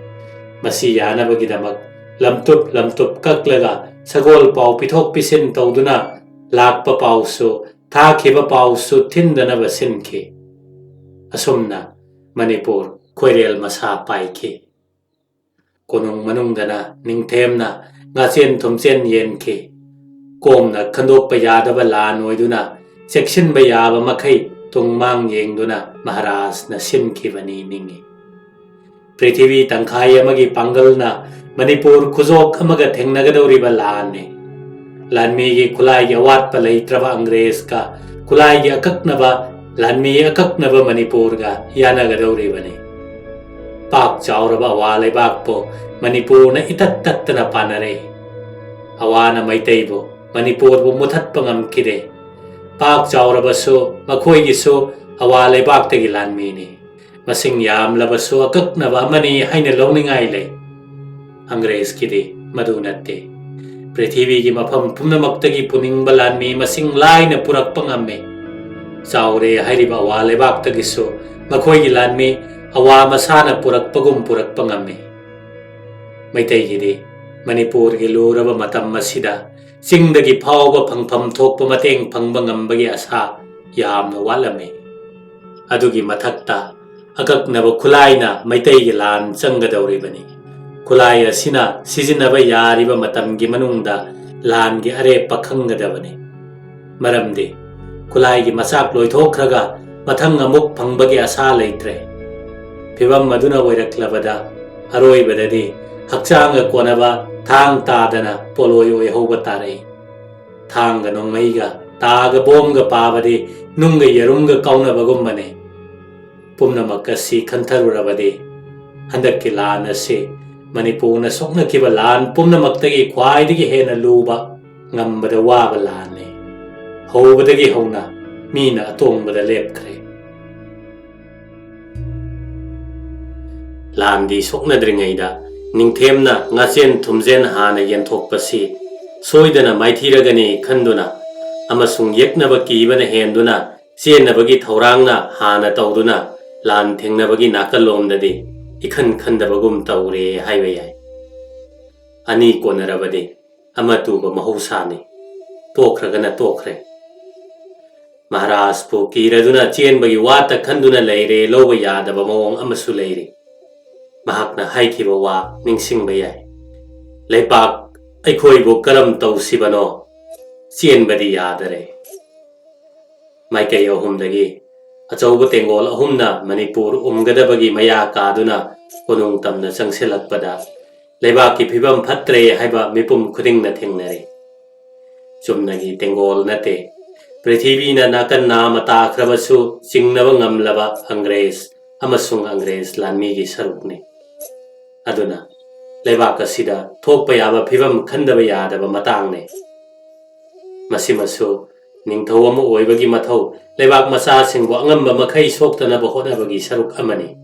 ꯃꯁꯤ ꯌꯥꯅꯕꯒꯤꯗꯃꯛ ꯂꯝꯇꯨꯞ ꯂꯝꯇꯨꯞ ꯀꯛꯂꯒ ꯁꯒꯣꯜ ꯄꯥꯎ ꯄꯤꯊꯣꯛ ꯄꯤꯁꯤꯟ ꯇꯧꯗꯨꯅ ꯂꯥꯛꯄ ꯄꯥꯎꯁꯨ ꯊꯥꯈꯤꯕ ꯄꯥꯎꯁꯨ ꯊꯤꯟꯗꯅꯕ ꯁꯤꯟꯈꯤ꯫ ꯑꯁꯨꯝꯅ ꯃꯅꯤꯄꯨꯔ ꯈꯣꯏꯔꯦꯜ ꯃꯁꯥ ꯄꯥꯏꯈꯤ꯫ ꯀꯣꯅꯨꯡ ꯃꯅꯨꯡꯗꯅ ꯅꯤꯡꯊꯦꯝꯅ ꯉꯥꯆꯦꯟ ꯊꯨꯝꯆꯦꯟ ꯌꯦꯟꯈꯤ꯫ ꯀꯣꯝꯅ ꯈꯟꯗꯣꯛꯄ ꯌꯥꯗꯕ ꯂꯥꯟ ꯑꯣꯏꯗꯨꯅ ꯆꯦꯛꯁꯤꯟꯕ ꯌꯥꯕ ꯃꯈꯩ ꯇꯨꯡ ꯃꯥꯡ ꯌꯦꯡꯗꯨꯅ ꯃꯍꯥꯔꯥꯖꯅ ꯁꯤꯟꯈꯤꯕꯅꯤ ꯅꯤꯡꯏ꯫ ꯄ꯭ꯔꯤꯊꯤꯕꯤ ꯇꯪꯈꯥꯏ ꯑꯃꯒꯤ ꯄꯥꯡꯒꯜꯅ ꯃꯅꯤꯄꯨꯔ ꯈꯨꯖꯣꯛ ꯑꯃꯒ ꯊꯦꯡꯅꯒꯗꯧꯔꯤꯕ ꯂꯥꯟꯅꯤ꯫ ꯂꯥꯟꯃꯤꯒꯤ ꯈꯨꯠꯂꯥꯏꯒꯤ ꯑꯋꯥꯠꯄ ꯂꯩꯇ꯭ꯔꯕ ꯑꯪꯒ꯭ꯔꯦꯖꯀ ꯈꯨꯠꯂꯥꯏꯒꯤ ꯑꯀꯛꯅꯕ, ꯂꯥꯟꯃꯤ ꯑꯀꯛꯅꯕ ꯃꯅꯤꯄꯨꯔꯒ ꯌꯥꯅꯒꯗꯧꯔꯤꯕꯅꯤ꯫ ꯄꯥꯛ ꯆꯥꯎꯔꯕ ꯑꯋꯥ ꯂꯩꯕꯥꯛꯄꯨ ꯃꯅꯤꯄꯨꯔꯅ ꯏꯇꯠ ꯇꯠꯇꯅ ꯄꯥꯟꯅꯔꯦ꯫ ꯑꯋꯥꯅ ꯃꯩꯇꯩꯕꯨ, ꯃꯅꯤꯄꯨꯔꯕꯨ ꯃꯨꯊꯠꯄ ꯉꯝꯈꯤꯗꯦ꯫ ꯄꯥꯛ ꯆꯥꯎꯔꯕꯁꯨ ꯃꯈꯣꯏꯒꯤꯁꯨ ꯑꯋꯥ ꯂꯩꯕꯥꯛꯇꯒꯤ ꯂꯥꯟꯃꯤꯅꯤ꯫ ꯃꯁꯤꯡ ꯌꯥꯝꯂꯕꯁꯨ ꯑꯀꯛꯅꯕ ꯑꯃꯅꯤ ꯍꯥꯏꯅ ꯂꯧꯅꯤꯡꯉꯥꯏ ꯂꯩ꯫ ꯑꯪꯒ꯭ꯔꯦꯖꯀꯤꯗꯤ ꯃꯗꯨ ꯅꯠꯇꯦ꯫ ꯄ꯭ꯔꯤꯊꯤꯕꯤꯒꯤ ꯃꯐꯝ ꯄꯨꯝꯅꯃꯛꯇꯒꯤ ꯄꯨꯅꯤꯡꯕ ꯂꯥꯟꯃꯤ ꯃꯁꯤꯡ ꯂꯥꯏꯅ ꯄꯨꯔꯛꯄ ꯉꯝꯃꯤ꯫ ꯆꯥꯎꯔꯦ ꯍꯥꯏꯔꯤꯕ ꯑꯋꯥ ꯂꯩꯕꯥꯛꯇꯒꯤꯁꯨ ꯃꯈꯣꯏꯒꯤ ꯂꯥꯟꯃꯤ ꯑꯋꯥ ꯃꯁꯥꯅ ꯄꯨꯔꯛꯄꯒꯨꯝ ꯄꯨꯔꯛꯄ ꯉꯝꯃꯤ꯫ ꯃꯩꯇꯩꯒꯤꯗꯤ ꯃꯅꯤꯄꯨꯔꯒꯤ ꯂꯨꯔꯕ ꯃꯇꯝ ꯑꯁꯤꯗ ꯆꯤꯡꯗꯒꯤ ꯐꯥꯎꯕ ꯐꯪꯐꯝ ꯊꯣꯛꯄ ꯃꯇꯦꯡ ꯐꯪꯕ ꯉꯝꯕꯒꯤ ꯑꯁꯥ ꯌꯥꯝꯅ ꯋꯥꯠꯂꯝꯃꯤ꯫ ꯑꯗꯨꯒꯤ ꯃꯊꯛꯇ ꯑꯀꯛꯅꯕ ꯈꯨꯠꯂꯥꯏꯅ ꯃꯩꯇꯩꯒꯤ ꯂꯥꯟ ꯆꯪꯒꯗꯧꯔꯤꯕꯅꯤ꯫ ꯈꯨꯠꯂꯥꯏ ꯑꯁꯤꯅ ꯁꯤꯖꯤꯟꯅꯕ ꯌꯥꯔꯤꯕ ꯃꯇꯝꯒꯤ ꯃꯅꯨꯡꯗ ꯂꯥꯟꯒꯤ ꯑꯔꯦꯞꯄ ꯈꯪꯒꯗꯕꯅꯤ꯫ ꯃꯔꯝꯗꯤ ꯈꯨꯠꯂꯥꯏꯒꯤ ꯃꯆꯥꯛ ꯂꯣꯏꯊꯣꯛꯈ꯭ꯔꯒ ꯃꯊꯪ ꯑꯃꯨꯛ ꯐꯪꯕꯒꯤ ꯑꯁꯥ ꯂꯩꯇ꯭ꯔꯦ꯫ ꯐꯤꯚꯝ ꯑꯗꯨꯅ ꯑꯣꯏꯔꯛꯂꯕꯗ ꯑꯔꯣꯏꯕꯗꯗꯤ ꯍꯛꯆꯥꯡꯒ ꯀꯣꯟꯅꯕ ꯊꯥꯡ ꯇꯥꯗꯅ ꯄꯣꯠꯂꯣꯏ ꯑꯣꯏꯍꯧꯕ ꯇꯥꯔꯛꯏ꯫ ꯊꯥꯡꯒ ꯅꯣꯡꯃꯩꯒ, ꯇꯥꯒ ꯕꯣꯝꯒ ꯄꯥꯕꯗꯤ ꯅꯨꯡꯒ ꯌꯦꯔꯨꯝꯒ ꯀꯥꯎꯅꯕꯒꯨꯝꯕꯅꯤ꯫ ꯄꯨꯝꯅꯃꯛ ꯑꯁꯤ ꯈꯟꯊꯔꯨꯔꯕꯗꯤ ꯍꯟꯗꯛꯀꯤ ꯂꯥꯟ ꯑꯁꯤ ꯃꯅꯤꯄꯨꯔꯅ ꯁꯣꯛꯅꯈꯤꯕ ꯂꯥꯟ ꯄꯨꯝꯅꯃꯛꯇꯒꯤ ꯈ꯭ꯋꯥꯏꯗꯒꯤ ꯍꯦꯟꯅ ꯂꯨꯕ, ꯉꯝꯕꯗ ꯋꯥꯕ ꯂꯥꯟꯅꯤ꯫ ꯍꯧꯕꯗꯒꯤ ꯍꯧꯅ ꯃꯤꯅ ꯑꯇꯣꯡꯕꯗ ꯂꯦꯞꯈ꯭ꯔꯦ꯫ ꯂꯥꯟꯗꯤ ꯁꯣꯛꯅꯗ꯭ꯔꯤꯉꯩꯗ ꯅꯤꯡꯊꯦꯝꯅ ꯉꯥꯆꯦꯟ ꯊꯨꯝꯖꯦꯟ ꯍꯥꯟꯅ ꯌꯦꯟꯊꯣꯛꯄꯁꯤ ꯁꯣꯏꯗꯅ ꯃꯥꯏꯊꯤꯔꯒꯅꯤ ꯈꯟꯗꯨꯅ ꯑꯃꯁꯨꯡ ꯌꯦꯛꯅꯕ ꯀꯤꯕꯅ ꯍꯦꯟꯗꯨꯅ ꯆꯦꯟꯅꯕꯒꯤ ꯊꯧꯔꯥꯡꯅ ꯍꯥꯟꯅ ꯇꯧꯗꯨꯅ ꯂꯥꯟ ꯊꯦꯡꯅꯕꯒꯤ ꯅꯥꯀꯜꯂꯣꯝꯗꯗꯤ ꯏꯈꯟ ꯈꯟꯗꯕꯒꯨꯝ ꯇꯧꯔꯦ ꯍꯥꯏꯕ ꯌꯥꯏ꯫ ꯑꯅꯤ ꯀꯣꯟꯅꯔꯕꯗꯤ ꯑꯃ ꯇꯨꯕ ꯃꯍꯧꯁꯥꯅꯤ꯫ ꯇꯣꯛꯈ꯭ꯔꯒꯅ ꯇꯣꯛꯈ꯭ꯔꯦ꯫ ꯃꯍꯥꯔꯥꯖꯄꯨ ꯀꯤꯔꯗꯨꯅ ꯆꯦꯟꯕꯒꯤ ꯋꯥꯇ ꯈꯟꯗꯨꯅ ꯂꯩꯔꯦ ꯂꯧꯕ ꯌꯥꯗꯕ ꯃꯑꯣꯡ ꯑꯃꯁꯨ ꯂꯩꯔꯤ꯫ ꯃꯍꯥꯛꯅ ꯍꯥꯏꯈꯤꯕ ꯋꯥ ꯅꯤꯡꯁꯤꯡꯕ ꯌꯥꯏ꯫ "ꯂꯩꯄꯥꯛ ꯑꯩꯈꯣꯏꯕꯨ ꯀꯔꯝ ꯇꯧꯁꯤꯕꯅꯣ? ꯆꯦꯟꯕꯗꯤ ꯌꯥꯗꯔꯦ"꯫ ꯃꯥꯏꯀꯩ ꯑꯍꯨꯝꯗꯒꯤ ꯑꯆꯧꯕ ꯇꯦꯡꯒꯣꯜ ꯑꯍꯨꯝꯅ ꯃꯅꯤꯄꯨꯔ ꯎꯝꯒꯗꯕꯒꯤ ꯃꯌꯥ ꯀꯥꯗꯨꯅ ꯀꯣꯅꯨꯡ ꯇꯝꯅ ꯆꯪꯁꯤꯜꯂꯛꯄꯗ ꯂꯩꯕꯥꯛꯀꯤ ꯐꯤꯕꯝ ꯐꯠꯇ꯭ꯔꯦ ꯍꯥꯏꯕ ꯃꯤꯄꯨꯝ ꯈꯨꯗꯤꯡꯅ ꯊꯦꯡꯅꯔꯦ꯫ ꯆꯨꯝꯅꯒꯤ ꯇꯦꯡꯒꯣꯜ ꯅꯠꯇꯦ, ꯄ꯭ꯔꯤꯊꯤꯕꯤꯅ ꯅꯥꯀꯟ ꯅꯥꯝꯃ ꯇꯥꯈ꯭ꯔꯕꯁꯨ ꯆꯤꯡꯅꯕ ꯉꯝꯂꯕ ꯑꯪꯒ꯭ꯔꯦꯖ ꯑꯃꯁꯨꯡ ꯑꯪꯒ꯭ꯔꯦꯖ ꯂꯥꯟꯃꯤꯒꯤ ꯁꯔꯨꯛꯅꯤ꯫ ꯑꯗꯨꯅ ꯂꯩꯕꯥꯛ ꯑꯁꯤꯗ ꯊꯣꯛꯄ ꯌꯥꯕ ꯐꯤꯕꯝ ꯈꯟꯗꯕ ꯌꯥꯗꯕ ꯃꯇꯥꯡꯅꯤ꯫ ꯃꯁꯤꯃꯁꯨ ꯅꯤꯡꯊꯧ ꯑꯃ ꯑꯣꯏꯕꯒꯤ ꯃꯊꯧ ꯂꯩꯕꯥꯛ ꯃꯆꯥꯁꯤꯡꯕꯨ ꯑꯉꯝꯕ ꯃꯈꯩ ꯁꯣꯛꯇꯅꯕ ꯍꯣꯠꯅꯕꯒꯤ ꯁꯔꯨꯛ ꯑꯃꯅꯤ꯫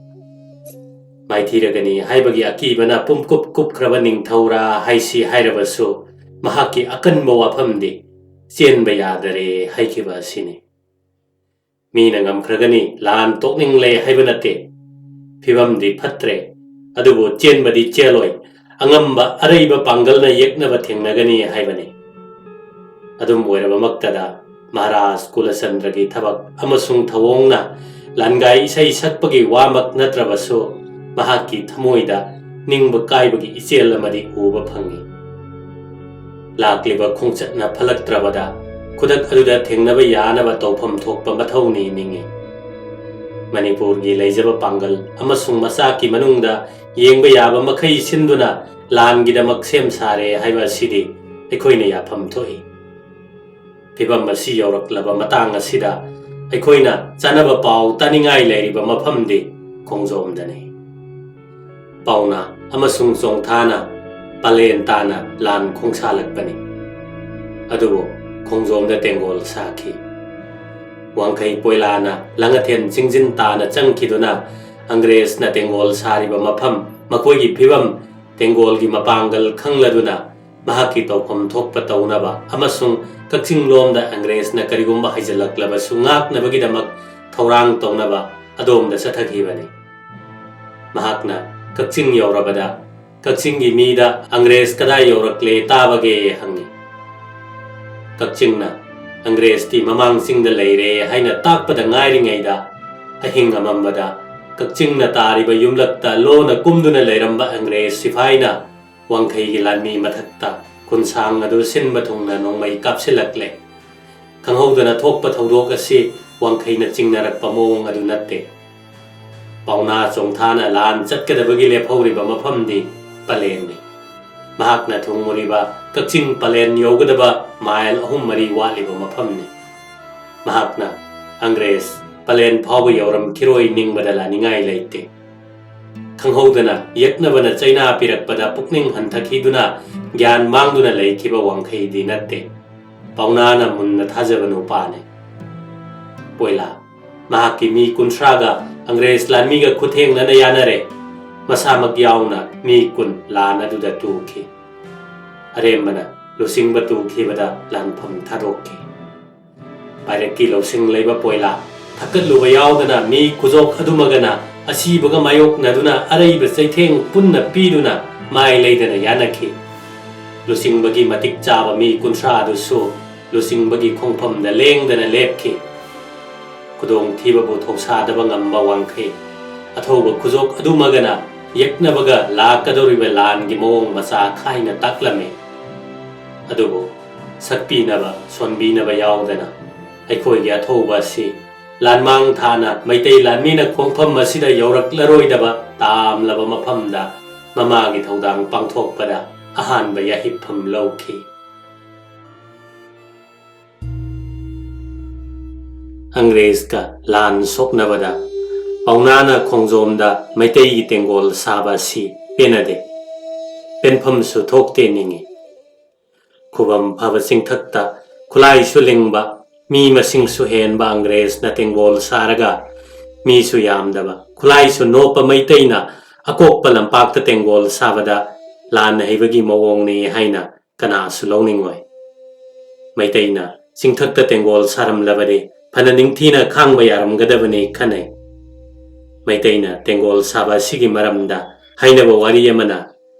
ꯃꯥꯏꯊꯤꯔꯒꯅꯤ ꯍꯥꯏꯕꯒꯤ ꯑꯀꯤꯕꯅ ꯄꯨꯝꯀꯨꯞ ꯀꯨꯞꯈ꯭ꯔꯕ ꯅꯤꯡꯊꯧꯔꯥ ꯍꯥꯏꯁꯤ ꯍꯥꯏꯔꯕꯁꯨ, ꯃꯍꯥꯛꯀꯤ ꯑꯀꯟꯕ ꯋꯥꯐꯝꯗꯤ ꯆꯦꯟꯕ ꯌꯥꯗꯔꯦ ꯍꯥꯏꯈꯤꯕ ꯑꯁꯤꯅꯤ꯫ ꯃꯤꯅ ꯉꯝꯈ꯭ꯔꯒꯅꯤ, ꯂꯥꯟ ꯇꯣꯛꯅꯤꯡꯂꯦ ꯍꯥꯏꯕ ꯅꯠꯇꯦ꯫ ꯐꯤꯕꯝꯗꯤ ꯐꯠꯇ꯭ꯔꯦ, ꯑꯗꯨꯕꯨ ꯆꯦꯟꯕꯗꯤ ꯆꯦꯜꯂꯣꯏ, ꯑꯉꯝꯕ ꯑꯔꯩꯕ ꯄꯥꯡꯒꯜꯅ ꯌꯦꯛꯅꯕ ꯊꯦꯡꯅꯒꯅꯤ ꯍꯥꯏꯕꯅꯤ꯫ ꯑꯗꯨꯝ ꯑꯣꯏꯔꯕꯃꯛꯇꯗ, ꯃꯍꯥꯔꯥꯖ ꯀꯨꯂꯆꯟꯗ꯭ꯔꯒꯤ ꯊꯕꯛ ꯑꯃꯁꯨꯡ ꯊꯧꯑꯣꯡꯅ ꯂꯥꯟꯒꯥꯏ ꯏꯁꯩ ꯁꯛꯄꯒꯤ ꯋꯥꯃꯛ ꯅꯠꯇ꯭ꯔꯕꯁꯨ, ꯃꯍꯥꯛꯀꯤ ꯊꯃꯣꯏꯗ ꯅꯤꯡꯕ ꯀꯥꯏꯕꯒꯤ ꯏꯆꯦꯜ ꯑꯃꯗꯤ ꯎꯕ ꯐꯪꯏ꯫ ꯂꯥꯛꯂꯤꯕ ꯈꯣꯡꯆꯠꯅ ꯐꯠꯂꯛꯇ꯭ꯔꯕꯗ, ꯈꯨꯗꯛ ꯑꯗꯨꯗ ꯊꯦꯡꯅꯕ ꯌꯥꯅꯕ ꯇꯧꯐꯝ ꯊꯣꯛꯄ ꯃꯊꯧꯅꯤ ꯅꯤꯡꯏ꯫ ꯃꯅꯤꯄꯨꯔꯒꯤ ꯂꯩꯖꯕ ꯄꯥꯡꯒꯜ ꯑꯃꯁꯨꯡ ꯃꯆꯥꯛꯀꯤ ꯃꯅꯨꯡꯗ ꯌꯦꯡꯕ ꯌꯥꯕ ꯃꯈꯩ ꯁꯤꯟꯗꯨꯅ ꯂꯥꯟꯒꯤꯗꯃꯛ ꯁꯦꯝ ꯁꯥꯔꯦ ꯍꯥꯏꯕ ꯑꯁꯤꯗꯤ ꯑꯩꯈꯣꯏꯅ ꯌꯥꯐꯝ ꯊꯣꯛꯏ꯫ ꯐꯤꯚꯝ ꯑꯁꯤ ꯌꯧꯔꯛꯂꯕ ꯃꯇꯥꯡ ꯑꯁꯤꯗ ꯑꯩꯈꯣꯏꯅ ꯆꯥꯅꯕ ꯄꯥꯎ ꯇꯥꯅꯤꯡꯉꯥꯏ ꯂꯩꯔꯤꯕ ꯃꯐꯝꯗꯤ ꯈꯣꯡꯖꯣꯝꯗꯅꯤ꯫ ꯄꯥꯎꯅꯥ ꯑꯃꯁꯨꯡ ꯆꯣꯡꯊꯥꯅ ꯄꯂꯦꯟ ꯇꯥꯅ ꯂꯥꯟ ꯈꯣꯡꯁꯥꯜꯂꯛꯄꯅꯤ꯫ ꯑꯗꯨꯕꯨ ꯈꯣꯡꯖꯣꯝꯗ ꯇꯦꯡꯒꯣꯜ ꯁꯥꯈꯤ꯫ ꯋꯥꯡꯈꯩ ꯄꯣꯏꯂꯥꯅ ꯂꯥꯡꯉꯊꯦꯟ ꯆꯤꯡꯖꯤꯟ ꯇꯥꯅ ꯆꯪꯈꯤꯗꯨꯅ ꯑꯪꯒ꯭ꯔꯦꯖꯅ ꯇꯦꯡꯒꯣꯜ ꯁꯥꯔꯤꯕ ꯃꯐꯝ, ꯃꯈꯣꯏꯒꯤ ꯐꯤꯚꯝ, ꯇꯦꯡꯒꯣꯜꯒꯤ ꯃꯄꯥꯡꯒꯜ ꯈꯪꯂꯗꯨꯅ ꯃꯍꯥꯛꯀꯤ ꯇꯧꯐꯝ ꯊꯣꯛꯄ ꯇꯧꯅꯕ ꯑꯃꯁꯨꯡ ꯀꯛꯆꯤꯡ ꯂꯣꯝꯗ ꯑꯪꯒ꯭ꯔꯦꯖꯅ ꯀꯔꯤꯒꯨꯝꯕ ꯍꯥꯏꯖꯤꯜꯂꯛꯂꯕꯁꯨ ꯉꯥꯛꯅꯕꯒꯤꯗꯃꯛ ꯊꯧꯔꯥꯡ ꯇꯧꯅꯕ ꯑꯗꯣꯝꯗ ꯆꯠꯊꯈꯤꯕꯅꯤ꯫ ꯃꯍꯥꯛꯅ ꯀꯛꯆꯤꯡ ꯌꯧꯔꯕꯗ ꯀꯛꯆꯤꯡꯒꯤ ꯃꯤꯗ "ꯑꯪꯒ꯭ꯔꯦꯖ ꯀꯗꯥꯏ ꯌꯧꯔꯛꯂꯦ ꯇꯥꯕꯒꯦ?" ꯍꯪꯉꯤ꯫ ꯀꯛꯆꯤꯡꯅ "ꯑꯪꯒ꯭ꯔꯦꯖꯇꯤ ꯃꯃꯥꯡ ꯆꯤꯡꯗ ꯂꯩꯔꯦ" ꯍꯥꯏꯅ ꯇꯥꯛꯄꯗ ꯉꯥꯏꯔꯤꯉꯩꯗ ꯑꯍꯤꯡ ꯑꯃꯝꯕꯗ ꯀꯛꯆꯤꯡꯅ ꯇꯥꯔꯤꯕ ꯌꯨꯝꯂꯛꯇ ꯂꯣꯟꯅ ꯀꯨꯝꯗꯨꯅ ꯂꯩꯔꯝꯕ ꯑꯪꯒ꯭ꯔꯦꯖ ꯁꯤꯐꯥꯏꯅ ꯋꯥꯡꯈꯩꯒꯤ ꯂꯥꯟꯃꯤ ꯃꯊꯛꯇ ꯈꯨꯟꯁꯥꯡ ꯑꯗꯨ ꯁꯤꯟꯕ ꯊꯨꯡꯅ ꯅꯣꯡꯃꯩ ꯀꯥꯞꯁꯤꯜꯂꯛꯂꯦ꯫ ꯈꯪꯍꯧꯗꯅ ꯊꯣꯛꯄ ꯊꯧꯗꯣꯛ ꯑꯁꯤ ꯋꯥꯡꯈꯩꯅ ꯆꯤꯡꯅꯔꯛꯄ ꯃꯑꯣꯡ ꯑꯗꯨ ꯅꯠꯇꯦ꯫ ꯄꯥꯎꯅꯥ ꯆꯣꯡꯊꯥꯅ ꯂꯥꯟ ꯆꯠꯀꯗꯕꯒꯤ ꯂꯦꯞꯍꯧꯔꯤꯕ ꯃꯐꯝꯗꯤ ꯄꯂꯦꯟꯅꯤ꯫ ꯃꯍꯥꯛꯅ ꯊꯨꯡꯉꯨꯔꯤꯕ ꯀꯛꯆꯤꯡ ꯄꯂꯦꯟ ꯌꯧꯒꯗꯕ ꯃꯥꯏꯜ ꯑꯍꯨꯝ ꯃꯔꯤ ꯋꯥꯠꯂꯤꯕ ꯃꯐꯝꯅꯤ꯫ ꯃꯍꯥꯛꯅ "ꯑꯪꯒ꯭ꯔꯦꯖ ꯄꯂꯦꯟ ꯐꯥꯎꯕ ꯌꯧꯔꯝꯈꯤꯔꯣꯏ" ꯅꯤꯡꯕꯗ ꯂꯥꯅꯤꯡꯉꯥꯏ ꯂꯩꯇꯦ꯫ ꯈꯪꯍꯧꯗꯅ ꯌꯦꯛꯅꯕꯅ ꯆꯩꯅꯥ ꯄꯤꯔꯛꯄꯗ ꯄꯨꯛꯅꯤꯡ ꯍꯟꯊꯈꯤꯗꯨꯅ ꯒ꯭ꯌꯥꯟ ꯃꯥꯡꯗꯨꯅ ꯂꯩꯈꯤꯕ ꯋꯥꯡꯈꯩꯗꯤ ꯅꯠꯇꯦ꯫ ꯄꯥꯎꯅꯥꯅ ꯃꯨꯟꯅ ꯊꯥꯖꯕ ꯅꯨꯄꯥꯅꯤ꯫ ꯄꯣꯏꯂꯥ ꯃꯍꯥꯛꯀꯤ ꯃꯤ ꯀꯨꯟꯊ꯭ꯔꯥꯒ ꯑꯪꯒ꯭ꯔꯦꯖ ꯂꯥꯟꯃꯤꯒ ꯈꯨꯠꯊꯦꯡꯅꯅ ꯌꯥꯅꯔꯦ꯫ ꯃꯁꯥꯃꯛ ꯌꯥꯎꯅ ꯃꯤ ꯀꯨꯟ ꯂꯥꯟ ꯑꯗꯨꯗ ꯇꯨꯈꯤ꯫ ꯑꯔꯦꯝꯕꯅ ꯂꯨꯆꯤꯡꯕ ꯇꯨꯈꯤꯕꯗ ꯂꯥꯟꯐꯝ ꯊꯥꯗꯣꯛꯈꯤ꯫ ꯄꯥꯏꯔꯛꯀꯤ ꯂꯧꯁꯤꯡ ꯂꯩꯕ ꯄꯣꯏꯂꯥ ꯊꯛꯀꯠꯂꯨꯕ ꯌꯥꯎꯗꯅ ꯃꯤ ꯈꯨꯖꯣꯛ ꯑꯗꯨꯃꯒꯅ ꯑꯁꯤꯕꯒ ꯃꯥꯌꯣꯛꯅꯗꯨꯅ ꯑꯔꯩꯕ ꯆꯩꯊꯦꯡ ꯄꯨꯟꯅ ꯄꯤꯗꯨꯅ ꯃꯥꯏ ꯂꯩꯗꯅ ꯌꯥꯅꯈꯤ꯫ ꯂꯨꯆꯤꯡꯕꯒꯤ ꯃꯇꯤꯛ ꯆꯥꯕ ꯃꯤ ꯀꯨꯟꯊ꯭ꯔꯥ ꯑꯗꯨꯁꯨ ꯂꯨꯆꯤꯡꯕꯒꯤ ꯈꯣꯡꯐꯝꯗ ꯂꯦꯡꯗꯅ ꯂꯦꯞꯈꯤ꯫ ꯈꯨꯗꯣꯡꯊꯤꯕꯕꯨ ꯊꯧꯁꯥꯗꯕ ꯉꯝꯕ ꯋꯥꯡꯈꯩ ꯑꯊꯧꯕ ꯈꯨꯖꯣꯛ ꯑꯗꯨꯃꯒꯅ ꯌꯦꯛꯅꯕꯒ ꯂꯥꯛꯀꯗꯧꯔꯤꯕ ꯂꯥꯟꯒꯤ ꯃꯑꯣꯡ ꯃꯆꯥ ꯈꯥꯏꯅ ꯇꯥꯛꯂꯝꯃꯤ꯫ ꯑꯗꯨꯕꯨ ꯁꯛꯄꯤꯅꯕ, ꯁꯣꯟꯕꯤꯅꯕ ꯌꯥꯎꯗꯅ ꯑꯩꯈꯣꯏꯒꯤ ꯑꯊꯧꯕ ꯑꯁꯤ ꯂꯥꯟꯃꯥꯡ ꯊꯥꯅ ꯃꯩꯇꯩ ꯂꯥꯟꯃꯤꯅ ꯈꯣꯡꯐꯝ ꯑꯁꯤꯗ ꯌꯧꯔꯛꯂꯔꯣꯏꯗꯕ ꯇꯥꯝꯂꯕ ꯃꯐꯝꯗ ꯃꯃꯥꯒꯤ ꯊꯧꯗꯥꯡ ꯄꯥꯡꯊꯣꯛꯄꯗ ꯑꯍꯥꯟꯕ ꯌꯥꯍꯤꯞꯐꯝ ꯂꯧꯈꯤ꯫ ꯑꯪꯒ꯭ꯔꯦꯖꯀ ꯂꯥꯟ ꯁꯣꯛꯅꯕꯗ ꯄꯥꯎꯅꯥꯅ ꯈꯣꯡꯖꯣꯝꯗ ꯃꯩꯇꯩꯒꯤ ꯇꯦꯡꯒꯣꯜ ꯁꯥꯕ ꯑꯁꯤ ꯄꯦꯟꯅꯗꯦ, ꯄꯦꯟꯐꯝꯁꯨ ꯊꯣꯛꯇꯦ ꯅꯤꯡꯏ꯫ ꯈꯨꯕꯝ ꯐꯕ ꯆꯤꯡꯊꯛꯇ ꯈꯨꯠꯂꯥꯏꯁꯨ ꯂꯤꯡꯕ, ꯃꯤ ꯃꯁꯤꯡꯁꯨ ꯍꯦꯟꯕ ꯑꯪꯒ꯭ꯔꯦꯖꯅ ꯇꯦꯡꯒꯣꯜ ꯁꯥꯔꯒ ꯃꯤꯁꯨ ꯌꯥꯝꯗꯕ, ꯈꯨꯠꯂꯥꯏꯁꯨ ꯅꯣꯞꯄ ꯃꯩꯇꯩꯅ ꯑꯀꯣꯛꯄ ꯂꯝꯄꯥꯛꯇ ꯇꯦꯡꯒꯣꯜ ꯁꯥꯕꯗ ꯂꯥꯟ ꯍꯩꯕꯒꯤ ꯃꯑꯣꯡꯅꯤ ꯍꯥꯏꯅ ꯀꯅꯥꯁꯨ ꯂꯧꯅꯤꯡꯉꯣꯏ꯫ ꯃꯩꯇꯩꯅ ꯆꯤꯡꯊꯛꯇ ꯇꯦꯡꯒꯣꯜ ꯁꯥꯔꯝꯂꯕꯗꯤ ꯐꯅ ꯅꯤꯡꯊꯤꯅ ꯈꯥꯡꯕ ꯌꯥꯔꯝꯒꯗꯕꯅꯤ ꯈꯟꯅꯩ꯫ ꯃꯩꯇꯩꯅ ꯇꯦꯡꯒꯣꯜ ꯁꯥꯕ ꯑꯁꯤꯒꯤ ꯃꯔꯝꯗ ꯍꯥꯏꯅꯕ ꯋꯥꯔꯤ ꯑꯃꯅ,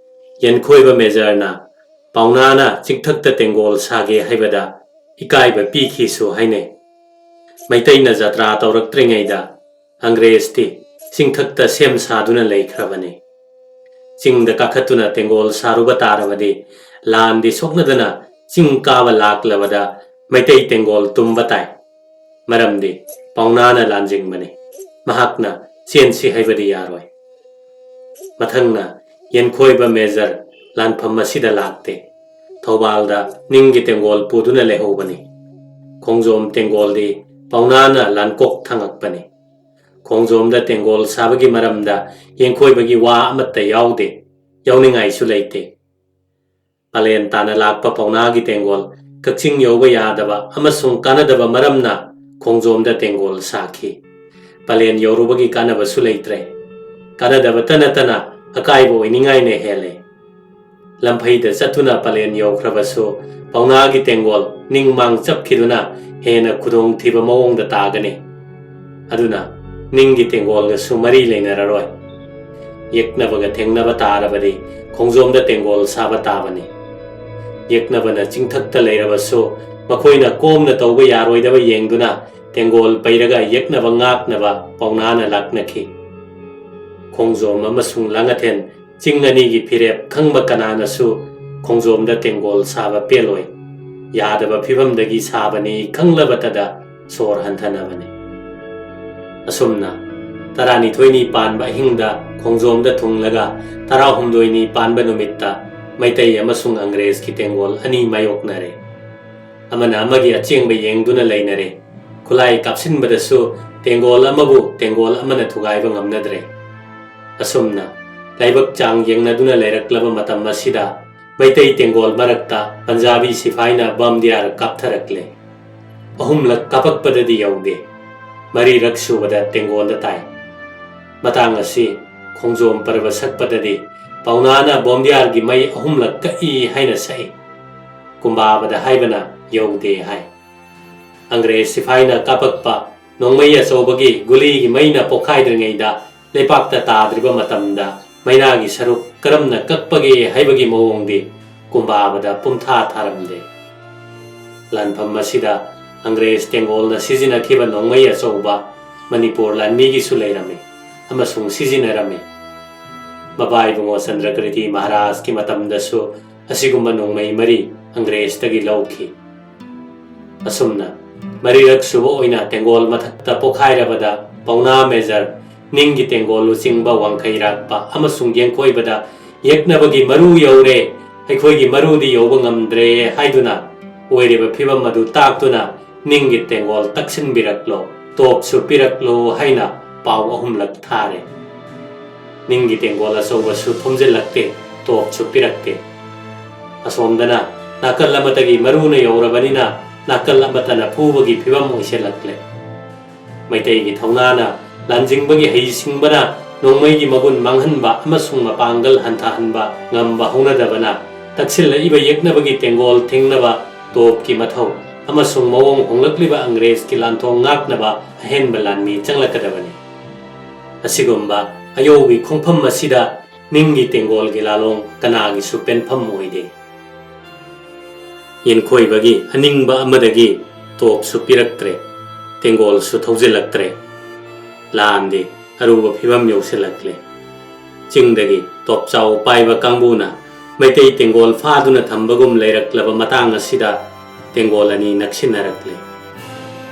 ꯌꯦꯟꯈꯣꯏꯕ ꯃꯦꯖꯔꯅ ꯄꯥꯎꯅꯥꯅ ꯆꯤꯡꯊꯛꯇ ꯇꯦꯡꯒꯣꯜ ꯁꯥꯒꯦ ꯍꯥꯏꯕꯗ ꯏꯀꯥꯏꯕ ꯄꯤꯈꯤꯁꯨ ꯍꯥꯏꯅꯩ꯫ ꯃꯩꯇꯩꯅ ꯖꯇ꯭ꯔꯥ ꯇꯧꯔꯛꯇ꯭ꯔꯤꯉꯩꯗ ꯑꯪꯒ꯭ꯔꯦꯖꯇꯤ ꯆꯤꯡꯊꯛꯇ ꯁꯦꯝ ꯁꯥꯗꯨꯅ ꯂꯩꯈ꯭ꯔꯕꯅꯤ꯫ ꯆꯤꯡꯗ ꯀꯥꯈꯠꯇꯨꯅ ꯇꯦꯡꯒꯣꯜ ꯁꯥꯔꯨꯕ ꯇꯥꯔꯕꯗꯤ ꯂꯥꯟꯗꯤ ꯁꯣꯛꯅꯗꯅ ꯆꯤꯡ ꯀꯥꯕ ꯂꯥꯛꯂꯕꯗ ꯃꯩꯇꯩ ꯇꯦꯡꯒꯣꯜ ꯇꯨꯝꯕ ꯇꯥꯏ꯫ ꯃꯔꯝꯗꯤ ꯄꯥꯎꯅꯥꯅ ꯂꯥꯟꯖꯤꯡꯕꯅꯤ꯫ ꯃꯍꯥꯛꯅ ꯆꯦꯟꯁꯤ ꯍꯥꯏꯕꯗꯤ ꯌꯥꯔꯣꯏ꯫ ꯃꯊꯪꯅ ꯌꯦꯟꯈꯣꯏꯕ ꯃꯦꯖꯔ ꯂꯥꯟꯐꯝ ꯑꯁꯤꯗ ꯂꯥꯛꯇꯦ꯫ ꯊꯧꯕꯥꯜꯗ ꯅꯤꯡꯒꯤ ꯇꯦꯡꯒꯣꯜ ꯄꯨꯗꯨꯅ ꯂꯩꯍꯧꯕꯅꯤ꯫ ꯈꯣꯡꯖꯣꯝ ꯇꯦꯡꯒꯣꯜꯗꯤ ꯄꯥꯎꯅꯥꯅ ꯂꯥꯟꯀꯣꯛ ꯊꯥꯡꯉꯛꯄꯅꯤ꯫ ꯈꯣꯡꯖꯣꯝꯗ ꯇꯦꯡꯒꯣꯜ ꯁꯥꯕꯒꯤ ꯃꯔꯝꯗ ꯌꯦꯟꯈꯣꯏꯕꯒꯤ ꯋꯥ ꯑꯃꯠꯇ ꯌꯥꯎꯗꯦ, ꯌꯥꯎꯅꯤꯡꯉꯥꯏꯁꯨ ꯂꯩꯇꯦ꯫ ꯄꯂꯦꯟ ꯇꯥꯅ ꯂꯥꯛꯄ ꯄꯥꯎꯅꯥꯒꯤ ꯇꯦꯡꯒꯣꯜ ꯀꯛꯆꯤꯡ ꯌꯧꯕ ꯌꯥꯗꯕ ꯑꯃꯁꯨꯡ ꯀꯥꯟꯅꯗꯕ ꯃꯔꯝꯅ ꯈꯣꯡꯖꯣꯝꯗ ꯇꯦꯡꯒꯣꯜ ꯁꯥꯈꯤ꯫ ꯄꯂꯦꯟ ꯌꯧꯔꯨꯕꯒꯤ ꯀꯥꯟꯅꯕꯁꯨ ꯂꯩꯇ꯭ꯔꯦ꯫ ꯀꯥꯟꯅꯗꯕꯇ ꯅꯠꯇꯅ ꯑꯀꯥꯏꯕ ꯑꯣꯏꯅꯤꯡꯉꯥꯏꯅ ꯍꯦꯜꯂꯦ꯫ ꯂꯝꯐꯩꯗ ꯆꯠꯇꯨꯅ ꯄꯂꯦꯟ ꯌꯧꯈ꯭ꯔꯕꯁꯨ ꯄꯥꯎꯅꯥꯒꯤ ꯇꯦꯡꯒꯣꯜ ꯅꯤꯡ ꯃꯥꯡ ꯆꯞꯈꯤꯗꯨꯅ ꯍꯦꯟꯅ ꯈꯨꯗꯣꯡꯊꯤꯕ ꯃꯑꯣꯡꯗ ꯇꯥꯒꯅꯤ꯫ ꯑꯗꯨꯅ ꯅꯤꯡꯒꯤ ꯇꯦꯡꯒꯣꯜꯒꯁꯨ ꯃꯔꯤ ꯂꯩꯅꯔꯔꯣꯏ꯫ ꯌꯦꯛꯅꯕꯒ ꯊꯦꯡꯅꯕ ꯇꯥꯔꯕꯗꯤ ꯈꯣꯡꯖꯣꯝꯗ ꯇꯦꯡꯒꯣꯜ ꯁꯥꯕ ꯇꯥꯕꯅꯤ꯫ ꯌꯦꯛꯅꯕꯅ ꯆꯤꯡꯊꯛꯇ ꯂꯩꯔꯕꯁꯨ ꯃꯈꯣꯏꯅ ꯀꯣꯝꯅ ꯇꯧꯕ ꯌꯥꯔꯣꯏꯗꯕ ꯌꯦꯡꯗꯨꯅ ꯇꯦꯡꯒꯣꯜ ꯄꯩꯔꯒ ꯌꯦꯛꯅꯕ ꯉꯥꯛꯅꯕ ꯄꯥꯎꯅꯥꯅ ꯂꯥꯛꯅꯈꯤ꯫ ꯈꯣꯡꯖꯣꯝ ꯑꯃꯁꯨꯡ ꯂꯥꯡꯉꯊꯦꯟ ꯆꯤꯡ ꯑꯅꯤꯒꯤ ꯐꯤꯔꯦꯞ ꯈꯪꯕ ꯀꯅꯥꯅꯁꯨ ꯈꯣꯡꯖꯣꯝꯗ ꯇꯦꯡꯒꯣꯜ ꯁꯥꯕ ꯄꯦꯜꯂꯣꯏ꯫ ꯌꯥꯗꯕ ꯐꯤꯕꯝꯗꯒꯤ ꯁꯥꯕꯅꯤ ꯈꯪꯂꯕꯇꯗ ꯁꯣꯔ ꯍꯟꯊꯅꯕꯅꯤ꯫ ꯑꯁꯨꯝꯅ ꯇꯔꯥꯅꯤꯊꯣꯏꯅꯤ ꯄꯥꯟꯕ ꯑꯍꯤꯡꯗ ꯈꯣꯡꯖꯣꯝꯗ ꯊꯨꯡꯂꯒ ꯇꯔꯥꯍꯨꯝꯗꯣꯏꯅꯤ ꯄꯥꯟꯕ ꯅꯨꯃꯤꯠꯇ ꯃꯩꯇꯩ ꯑꯃꯁꯨꯡ ꯑꯪꯒ꯭ꯔꯦꯖꯀꯤ ꯇꯦꯡꯒꯣꯜ ꯑꯅꯤ ꯃꯥꯌꯣꯛꯅꯔꯦ꯫ ꯑꯃꯅ ꯑꯃꯒꯤ ꯑꯆꯦꯡꯕ ꯌꯦꯡꯗꯨꯅ ꯂꯩꯅꯔꯦ꯫ ꯈꯨꯠꯂꯥꯏ ꯀꯥꯞꯁꯤꯟꯕꯗꯁꯨ ꯇꯦꯡꯒꯣꯜ ꯑꯃꯕꯨ ꯇꯦꯡꯒꯣꯜ ꯑꯃꯅ ꯊꯨꯒꯥꯏꯕ ꯉꯝꯅꯗ꯭ꯔꯦ꯫ ꯑꯁꯨꯝꯅ ꯂꯥꯏꯕꯛ ꯆꯥꯡ ꯌꯦꯡꯅꯗꯨꯅ ꯂꯩꯔꯛꯂꯕ ꯃꯇꯝ ꯑꯁꯤꯗ ꯃꯩꯇꯩ ꯇꯦꯡꯒꯣꯜ ꯃꯔꯛꯇ ꯄꯟꯖꯥꯕꯤ ꯁꯤꯐꯥꯏꯅ ꯕꯝꯗꯤꯌꯥꯔ ꯀꯥꯞꯊꯔꯛꯂꯦ꯫ ꯑꯍꯨꯝꯂꯛ ꯀꯥꯞꯄꯛꯄꯗꯗꯤ ꯌꯧꯗꯦ꯫ ꯃꯔꯤꯔꯛ ꯁꯨꯕꯗ ꯇꯦꯡꯒꯣꯜꯗ ꯇꯥꯏ꯫ ꯃꯇꯥꯡ ꯑꯁꯤ ꯈꯣꯡꯖꯣꯝ ꯄꯔꯕ ꯁꯛꯄꯗꯗꯤ ꯄꯥꯎꯅꯥꯅ ꯕꯣꯝꯗꯤꯌꯥꯔꯒꯤ ꯃꯩ ꯑꯍꯨꯝꯂꯛ ꯀꯛꯏ ꯍꯥꯏꯅ ꯁꯛꯏ꯫ ꯀꯨꯝꯕꯥꯕꯗ ꯍꯥꯏꯕꯅ ꯌꯧꯗꯦ ꯍꯥꯏ꯫ ꯑꯪꯒ꯭ꯔꯦꯖ ꯁꯤꯐꯥꯏꯅ ꯀꯥꯞꯄꯛꯄ ꯅꯣꯡꯃꯩ ꯑꯆꯧꯕꯒꯤ ꯒꯨꯂꯤꯒꯤ ꯃꯩꯅ ꯄꯣꯈꯥꯏꯗ꯭ꯔꯤꯉꯩꯗ ꯂꯩꯄꯥꯛꯇ ꯇꯥꯗ꯭ꯔꯤꯕ ꯃꯇꯝꯗ ꯃꯩꯅꯥꯒꯤ ꯁꯔꯨꯛ ꯀꯔꯝꯅ ꯀꯛꯄꯒꯦ ꯍꯥꯏꯕꯒꯤ ꯃꯑꯣꯡꯗꯤ ꯀꯨꯝꯕꯥꯕꯗ ꯄꯨꯝꯊꯥ ꯊꯥꯔꯝꯗꯦ꯫ ꯂꯥꯟꯐꯝ ꯑꯁꯤꯗ ꯑꯪꯒ꯭ꯔꯦꯖ ꯇꯦꯡꯒꯣꯜꯅ ꯁꯤꯖꯤꯟꯅꯈꯤꯕ ꯅꯣꯡꯃꯩ ꯑꯆꯧꯕ ꯃꯅꯤꯄꯨꯔ ꯂꯥꯟꯃꯤꯒꯤꯁꯨ ꯂꯩꯔꯝꯃꯤ ꯑꯃꯁꯨꯡ ꯁꯤꯖꯤꯟꯅꯔꯝꯃꯤ꯫ ꯃꯕꯥ ꯏꯕꯨꯡꯉꯣ ꯆꯟꯗ꯭ꯔꯀ꯭ꯔꯤꯇꯤ ꯃꯍꯥꯔꯥꯖꯀꯤ ꯃꯇꯝꯗꯁꯨ ꯑꯁꯤꯒꯨꯝꯕ ꯅꯣꯡꯃꯩ ꯃꯔꯤ ꯑꯪꯒ꯭ꯔꯦꯖꯇꯒꯤ ꯂꯧꯈꯤ꯫ ꯑꯁꯨꯝꯅ ꯃꯔꯤꯔꯛ ꯁꯨꯕ ꯑꯣꯏꯅ ꯇꯦꯡꯒꯣꯜ ꯃꯊꯛꯇ ꯄꯣꯈꯥꯏꯔꯕꯗ ꯄꯥꯎꯅꯥ ꯃꯦꯖꯔ, ꯅꯤꯡꯒꯤ ꯇꯦꯡꯒꯣꯜ ꯂꯨꯆꯤꯡꯕ ꯋꯥꯡꯈꯩꯔꯥꯛꯄ ꯑꯃꯁꯨꯡ ꯌꯦꯡꯀꯣꯏꯕꯗ ꯌꯦꯛꯅꯕꯒꯤ ꯃꯔꯨ ꯌꯧꯔꯦ, ꯑꯩꯈꯣꯏꯒꯤ ꯃꯔꯨꯗꯤ ꯌꯧꯕ ꯉꯝꯗ꯭ꯔꯦ ꯍꯥꯏꯗꯨꯅ ꯑꯣꯏꯔꯤꯕ ꯐꯤꯕꯝ ꯑꯗꯨ ꯇꯥꯛꯇꯨꯅ ꯅꯤꯡꯒꯤ ꯇꯦꯡꯒꯣꯜ ꯇꯛꯁꯤꯟꯕꯤꯔꯛꯂꯣ, ꯇꯣꯞꯁꯨ ꯄꯤꯔꯛꯂꯣ ꯍꯥꯏꯅ ꯄꯥꯎ ꯑꯍꯨꯝꯂꯛ ꯊꯥꯔꯦ꯫ ꯅꯤꯡꯒꯤ ꯇꯦꯡꯒꯣꯜ ꯑꯆꯧꯕꯁꯨ ꯊꯣꯝꯖꯤꯜꯂꯛꯇꯦ, ꯇꯣꯞꯁꯨ ꯄꯤꯔꯛꯇꯦ꯫ ꯑꯁꯣꯝꯗꯅ ꯅꯥꯀꯜ ꯑꯃꯠꯇꯒꯤ ꯃꯔꯨꯅ ꯌꯧꯔꯕꯅꯤꯅ ꯅꯥꯀꯜ ꯑꯃꯠꯇꯅ ꯐꯨꯕꯒꯤ ꯐꯤꯕꯝ ꯑꯣꯏꯁꯤꯜꯂꯛꯂꯦ꯫ ꯃꯩꯇꯩꯒꯤ ꯊꯧꯅꯥꯅ, ꯂꯥꯟꯖꯤꯡꯕꯒꯤ ꯍꯩꯁꯤꯡꯕꯅ ꯅꯣꯡꯃꯩꯒꯤ ꯃꯒꯨꯟ ꯃꯥꯡꯍꯟꯕ ꯑꯃꯁꯨꯡ ꯃꯄꯥꯡꯒꯜ ꯍꯟꯊꯍꯟꯕ ꯉꯝꯕ ꯍꯧꯅꯗꯕꯅ ꯇꯛꯁꯤꯜꯂꯛꯏꯕ ꯌꯦꯛꯅꯕꯒꯤ ꯇꯦꯡꯒꯣꯜ ꯊꯤꯡꯅꯕ ꯇꯣꯞꯀꯤ ꯃꯊꯧ ꯑꯃꯁꯨꯡ ꯃꯑꯣꯡ ꯍꯣꯡꯂꯛꯂꯤꯕ ꯑꯪꯒ꯭ꯔꯦꯖꯀꯤ ꯂꯥꯟꯊꯣꯡ ꯉꯥꯛꯅꯕ ꯑꯍꯦꯟꯕ ꯂꯥꯟꯃꯤ ꯆꯪꯂꯛꯀꯗꯕꯅꯤ꯫ ꯑꯁꯤꯒꯨꯝꯕ ꯑꯌꯧꯕꯤ ꯈꯣꯡꯐꯝ ꯑꯁꯤꯗ ꯅꯤꯡꯒꯤ ꯇꯦꯡꯒꯣꯜꯒꯤ ꯂꯥꯂꯣꯡ ꯀꯅꯥꯒꯤꯁꯨ ꯄꯦꯟꯐꯝ ꯑꯣꯏꯗꯦ꯫ ꯌꯦꯟꯈꯣꯏꯕꯒꯤ ꯑꯅꯤꯡꯕ ꯑꯃꯗꯒꯤ ꯇꯣꯞꯁꯨ ꯄꯤꯔꯛꯇ꯭ꯔꯦ, ꯇꯦꯡꯒꯣꯜꯁꯨ ꯊꯧꯖꯤꯜꯂꯛꯇ꯭ꯔꯦ꯫ ꯂꯥꯟꯗꯤ ꯑꯔꯨꯕ ꯐꯤꯕꯝ ꯌꯧꯁꯤꯜꯂꯛꯂꯦ꯫ ꯆꯤꯡꯗꯒꯤ ꯇꯣꯞꯆꯥꯎ ꯄꯥꯏꯕ ꯀꯥꯡꯕꯨꯅ ꯃꯩꯇꯩ ꯇꯦꯡꯒꯣꯜ ꯐꯥꯗꯨꯅ ꯊꯝꯕꯒꯨꯝ ꯂꯩꯔꯛꯂꯕ ꯃꯇꯥꯡ ꯑꯁꯤꯗ ꯇꯦꯡꯒꯣꯜ ꯑꯅꯤ ꯅꯛꯁꯤꯟꯅꯔꯛꯂꯦ꯫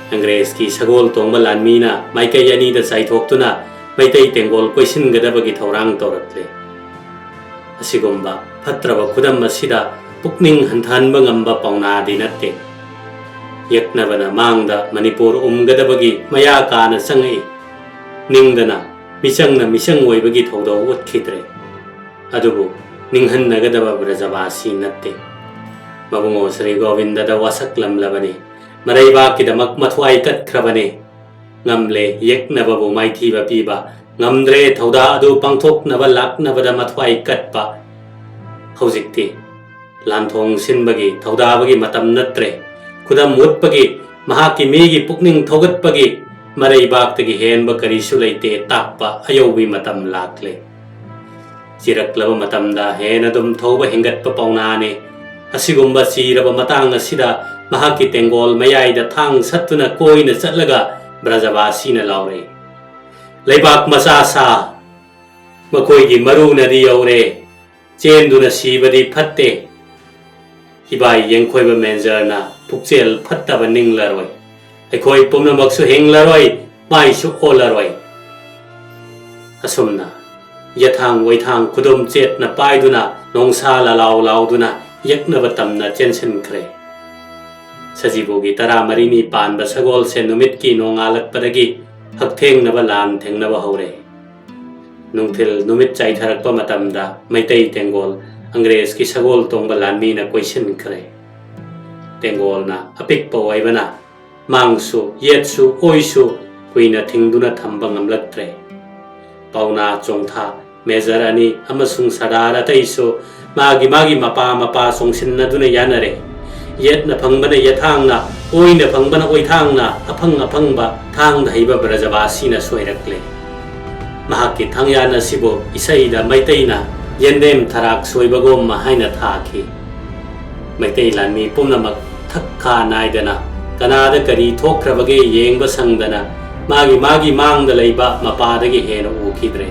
ꯑꯪꯒ꯭ꯔꯦꯖꯀꯤ ꯁꯒꯣꯜ ꯇꯣꯡꯕ ꯂꯥꯟꯃꯤꯅ ꯃꯥꯏꯀꯩ ꯑꯅꯤꯗ ꯆꯥꯏꯊꯣꯛꯇꯨꯅ ꯃꯩꯇꯩ ꯇꯦꯡꯒꯣꯜ ꯀꯣꯏꯁꯤꯟꯒꯗꯕꯒꯤ ꯊꯧꯔꯥꯡ ꯇꯧꯔꯛꯂꯦ꯫ ꯑꯁꯤꯒꯨꯝꯕ ꯐꯠꯇ꯭ꯔꯕ ꯈꯨꯗꯝ ꯑꯁꯤꯗ ꯄꯨꯛꯅꯤꯡ ꯍꯟꯊꯍꯟꯕ ꯉꯝꯕ ꯄꯥꯎꯅꯥꯗꯤ ꯅꯠꯇꯦ꯫ ꯌꯦꯛꯅꯕꯅ ꯃꯥꯡꯗ ꯃꯅꯤꯄꯨꯔ ꯎꯝꯒꯗꯕꯒꯤ ꯃꯌꯥ ꯀꯥꯅ ꯆꯪꯉꯛꯏ꯫ ꯅꯤꯡꯗꯅ ꯃꯤꯆꯪꯅ ꯃꯤꯆꯪ ꯑꯣꯏꯕꯒꯤ ꯊꯧꯗꯧ ꯎꯠꯈꯤꯗ꯭ꯔꯦ꯫ ꯑꯗꯨꯕꯨ ꯅꯤꯡꯍꯟꯅꯒꯗꯕ ꯕ꯭ꯔꯖꯕꯥꯁꯤ ꯅꯠꯇꯦ꯫ ꯃꯕꯨꯡꯉꯣ ꯁ꯭ꯔꯤ ꯒꯣꯕꯤꯟꯗꯗ ꯋꯥꯁꯛꯂꯝꯂꯕꯅꯤ꯫ ꯃꯔꯩꯕꯥꯛꯀꯤꯗꯃꯛ ꯃꯊ꯭ꯋꯥꯏ ꯀꯠꯈ꯭ꯔꯕꯅꯤ꯫ ꯉꯝꯂꯦ ꯌꯦꯛꯅꯕꯕꯨ ꯃꯥꯏꯊꯤꯕ ꯄꯤꯕ, ꯉꯝꯗ꯭ꯔꯦ ꯊꯧꯗꯥ ꯑꯗꯨ ꯄꯥꯡꯊꯣꯛꯅꯕ ꯂꯥꯛꯅꯕꯗ ꯃꯊ꯭ꯋꯥꯏ ꯀꯠꯄ꯫ ꯍꯧꯖꯤꯛꯇꯤ ꯂꯥꯟꯊꯣꯡ ꯁꯤꯟꯕꯒꯤ ꯊꯧꯗꯥꯕꯒꯤ ꯃꯇꯝ ꯅꯠꯇ꯭ꯔꯦ꯫ ꯈꯨꯗꯝ ꯎꯠꯄꯒꯤ, ꯃꯍꯥꯛꯀꯤ ꯃꯤꯒꯤ ꯄꯨꯛꯅꯤꯡ ꯊꯧꯒꯠꯄꯒꯤ ꯃꯔꯩꯕꯥꯛꯇꯒꯤ ꯍꯦꯟꯕ ꯀꯔꯤꯁꯨ ꯂꯩꯇꯦ ꯇꯥꯛꯄ ꯑꯌꯧꯕꯤ ꯃꯇꯝ ꯂꯥꯛꯂꯦ꯫ ꯆꯤꯔꯛꯂꯕ ꯃꯇꯝꯗ ꯍꯦꯟꯅ ꯑꯗꯨꯝ ꯊꯧꯕ ꯍꯦꯟꯒꯠꯄ ꯄꯥꯎꯅꯥꯅꯤ꯫ ꯑꯁꯤꯒꯨꯝꯕ ꯆꯤꯔꯕ ꯃꯇꯥꯡ ꯑꯁꯤꯗ ꯃꯍꯥꯛꯀꯤ ꯇꯦꯡꯒꯣꯜ ꯃꯌꯥꯏꯗ ꯊꯥꯡ ꯁꯠꯇꯨꯅ ꯀꯣꯏꯅ ꯆꯠꯂꯒ ꯕ꯭ꯔꯖꯕꯥꯁꯤꯅ ꯂꯥꯎꯔꯛꯏ, "ꯂꯩꯕꯥꯛ ꯃꯆꯥ ꯁꯥ, ꯃꯈꯣꯏꯒꯤ ꯃꯔꯨꯅꯗꯤ ꯌꯧꯔꯦ, ꯆꯦꯟꯗꯨꯅ ꯁꯤꯕꯗꯤ ꯐꯠꯇꯦ꯫ ꯏꯕꯥꯏ ꯌꯦꯡꯈꯣꯏꯕ ꯃꯦꯟꯖꯔꯅ ꯄꯨꯛꯆꯦꯜ ꯐꯠꯇꯕ ꯅꯤꯡꯂꯔꯣꯏ꯫ ꯑꯩꯈꯣꯏ ꯄꯨꯝꯅꯃꯛꯁꯨ ꯍꯤꯡꯂꯔꯣꯏ, ꯃꯥꯏꯁꯨ ꯑꯣꯜꯂꯔꯣꯏ"꯫ ꯑꯁꯨꯝꯅ ꯌꯦꯊꯥꯡ ꯑꯣꯏꯊꯥꯡ ꯈꯨꯗꯨꯝ ꯆꯦꯠꯅ ꯄꯥꯏꯗꯨꯅ ꯅꯣꯡꯁꯥ ꯂꯥꯂꯥꯎ ꯂꯥꯎꯗꯨꯅ ꯌꯦꯛꯅꯕ ꯇꯝꯅ ꯆꯦꯟꯁꯤꯟꯈ꯭ꯔꯦ꯫ ꯁꯖꯤꯕꯨꯒꯤ ꯇꯔꯥꯃꯔꯤꯅꯤ ꯄꯥꯟꯕ ꯁꯒꯣꯜꯁꯦ ꯅꯨꯃꯤꯠꯀꯤ ꯅꯣꯡꯉꯥꯜꯂꯛꯄꯗꯒꯤ ꯍꯛꯊꯦꯡꯅꯕ ꯂꯥꯟ ꯊꯦꯡꯅꯕ ꯍꯧꯔꯦ꯫ ꯅꯨꯡꯊꯤꯜ ꯅꯨꯃꯤꯠ ꯆꯥꯏꯊꯔꯛꯄ ꯃꯇꯝꯗ ꯃꯩꯇꯩ ꯇꯦꯡꯒꯣꯜ ꯑꯪꯒ꯭ꯔꯦꯖꯀꯤ ꯁꯒꯣꯜ ꯇꯣꯡꯕ ꯂꯥꯟꯃꯤꯅ ꯀꯣꯏꯁꯤꯟꯈ꯭ꯔꯦ꯫ ꯇꯦꯡꯒꯣꯜꯅ ꯑꯄꯤꯛꯄ ꯑꯣꯏꯕꯅ ꯃꯥꯡꯁꯨ, ꯌꯦꯠꯁꯨ, ꯑꯣꯏꯁꯨ ꯀꯨꯏꯅ ꯊꯤꯡꯗꯨꯅ ꯊꯝꯕ ꯉꯝꯂꯛꯇ꯭ꯔꯦ꯫ ꯄꯥꯎꯅꯥ ꯆꯣꯡꯊꯥ, ꯃꯦꯖꯔ ꯑꯅꯤ ꯑꯃꯁꯨꯡ ꯁꯔꯗꯥꯔ ꯑꯇꯩꯁꯨ ꯃꯥꯒꯤ ꯃꯥꯒꯤ ꯃꯄꯥ ꯃꯄꯥ ꯆꯣꯡꯁꯤꯟꯅꯗꯨꯅ ꯌꯥꯅꯔꯦ꯫ ꯌꯦꯠꯅ ꯐꯪꯕꯅ ꯌꯦꯊꯥꯡꯅ, ꯑꯣꯏꯅ ꯐꯪꯕꯅ ꯑꯣꯏꯊꯥꯡꯅ, ꯑꯐꯪ ꯑꯐꯪꯕ ꯊꯥꯡꯗ ꯍꯩꯕ ꯕ꯭ꯔꯖꯕꯥꯁꯤꯅ ꯁꯣꯏꯔꯛꯂꯦ꯫ ꯃꯍꯥꯛꯀꯤ ꯊꯥꯡꯌꯥꯟ ꯑꯁꯤꯕꯨ ꯏꯁꯩꯗ ꯃꯩꯇꯩꯅ ꯌꯦꯟꯗꯦꯝ ꯊꯔꯥꯛ ꯁꯣꯏꯕꯒꯨꯝ ꯍꯥꯏꯅ ꯊꯥꯈꯤ꯫ ꯃꯩꯇꯩ ꯂꯥꯟꯃꯤ ꯄꯨꯝꯅꯃꯛ ꯊꯛ ꯈꯥ ꯅꯥꯏꯗꯅ ꯀꯅꯥꯗ ꯀꯔꯤ ꯊꯣꯛꯈ꯭ꯔꯕꯒꯦ ꯌꯦꯡꯕ ꯁꯪꯗꯅ ꯃꯥꯒꯤ ꯃꯥꯒꯤ ꯃꯥꯡꯗ ꯂꯩꯕ ꯃꯄꯥꯗꯒꯤ ꯍꯦꯟꯅ ꯎꯈꯤꯗ꯭ꯔꯦ꯫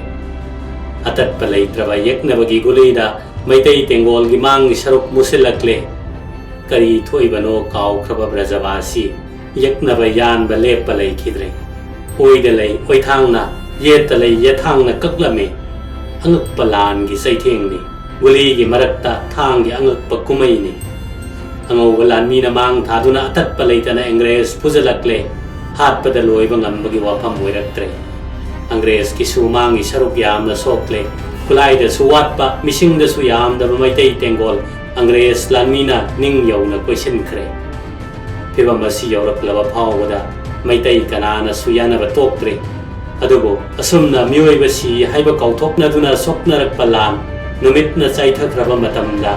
ꯑꯇꯠꯄ ꯂꯩꯇ꯭ꯔꯕ ꯌꯦꯛꯅꯕꯒꯤ ꯒꯨꯂꯤꯗ ꯃꯩꯇꯩ ꯇꯦꯡꯒꯣꯜꯒꯤ ꯃꯥꯡꯒꯤ ꯁꯔꯨꯛ ꯃꯨꯁꯤꯜꯂꯛꯂꯦ꯫ ꯀꯔꯤ ꯊꯣꯛꯏꯕꯅꯣ ꯀꯥꯎꯈ꯭ꯔꯕ ꯕ꯭ꯔꯖꯕꯥꯁꯤ ꯌꯦꯛꯅꯕ ꯌꯥꯟꯕ ꯂꯦꯞꯄ ꯂꯩꯈꯤꯗ꯭ꯔꯦ꯫ ꯑꯣꯏꯗ ꯂꯩ ꯑꯣꯏꯊꯥꯡꯅ, ꯌꯦꯠꯇ ꯂꯩ ꯌꯦꯠꯊꯥꯡꯅ ꯀꯛꯂꯝꯃꯤ꯫ ꯑꯉꯛꯄ ꯂꯥꯟꯒꯤ ꯆꯩꯊꯦꯡꯅꯤ꯫ ꯒꯨꯂꯤꯒꯤ ꯃꯔꯛꯇ ꯊꯥꯡꯒꯤ ꯑꯉꯛꯄ ꯀꯨꯝꯍꯩꯅꯤ꯫ ꯑꯉꯧꯕ ꯂꯥꯟꯃꯤꯅ ꯃꯥꯡ ꯊꯥꯗꯨꯅ ꯑꯇꯠꯄ ꯂꯩꯇꯅ ꯑꯪꯒ꯭ꯔꯦꯖ ꯐꯨꯖꯜꯂꯛꯂꯦ꯫ ꯍꯥꯠꯄꯗ ꯂꯣꯏꯕ ꯉꯝꯕꯒꯤ ꯋꯥꯐꯝ ꯑꯣꯏꯔꯛꯇ꯭ꯔꯦ꯫ ꯑꯪꯒ꯭ꯔꯦꯖꯀꯤ ꯁꯨꯃꯥꯡꯒꯤ ꯁꯔꯨꯛ ꯌꯥꯝꯅ ꯁꯣꯛꯂꯦ꯫ ꯈꯨꯠꯂꯥꯏꯗꯁꯨ ꯋꯥꯠꯄ, ꯃꯤꯁꯤꯡꯗꯁꯨ ꯌꯥꯝꯗꯕ ꯃꯩꯇꯩ ꯇꯦꯡꯒꯣꯜ ꯑꯪꯒ꯭ꯔꯦꯖ ꯂꯥꯟꯃꯤꯅ ꯅꯤꯡ ꯌꯧꯅ ꯀꯣꯏꯁꯤꯟꯈ꯭ꯔꯦ꯫ ꯐꯤꯚꯝ ꯑꯁꯤ ꯌꯧꯔꯛꯂꯕ ꯐꯥꯎꯕꯗ ꯃꯩꯇꯩ ꯀꯅꯥꯅꯁꯨ ꯌꯥꯅꯕ ꯇꯣꯛꯇ꯭ꯔꯤ꯫ ꯑꯗꯨꯕꯨ ꯑꯁꯨꯝꯅ ꯃꯤꯑꯣꯏꯕ ꯁꯤ ꯍꯥꯏꯕ ꯀꯥꯎꯊꯣꯛꯅꯗꯨꯅ ꯁꯣꯛꯅꯔꯛꯄ ꯂꯥꯟ ꯅꯨꯃꯤꯠꯅ ꯆꯥꯏꯊꯈ꯭ꯔꯕ ꯃꯇꯝꯗ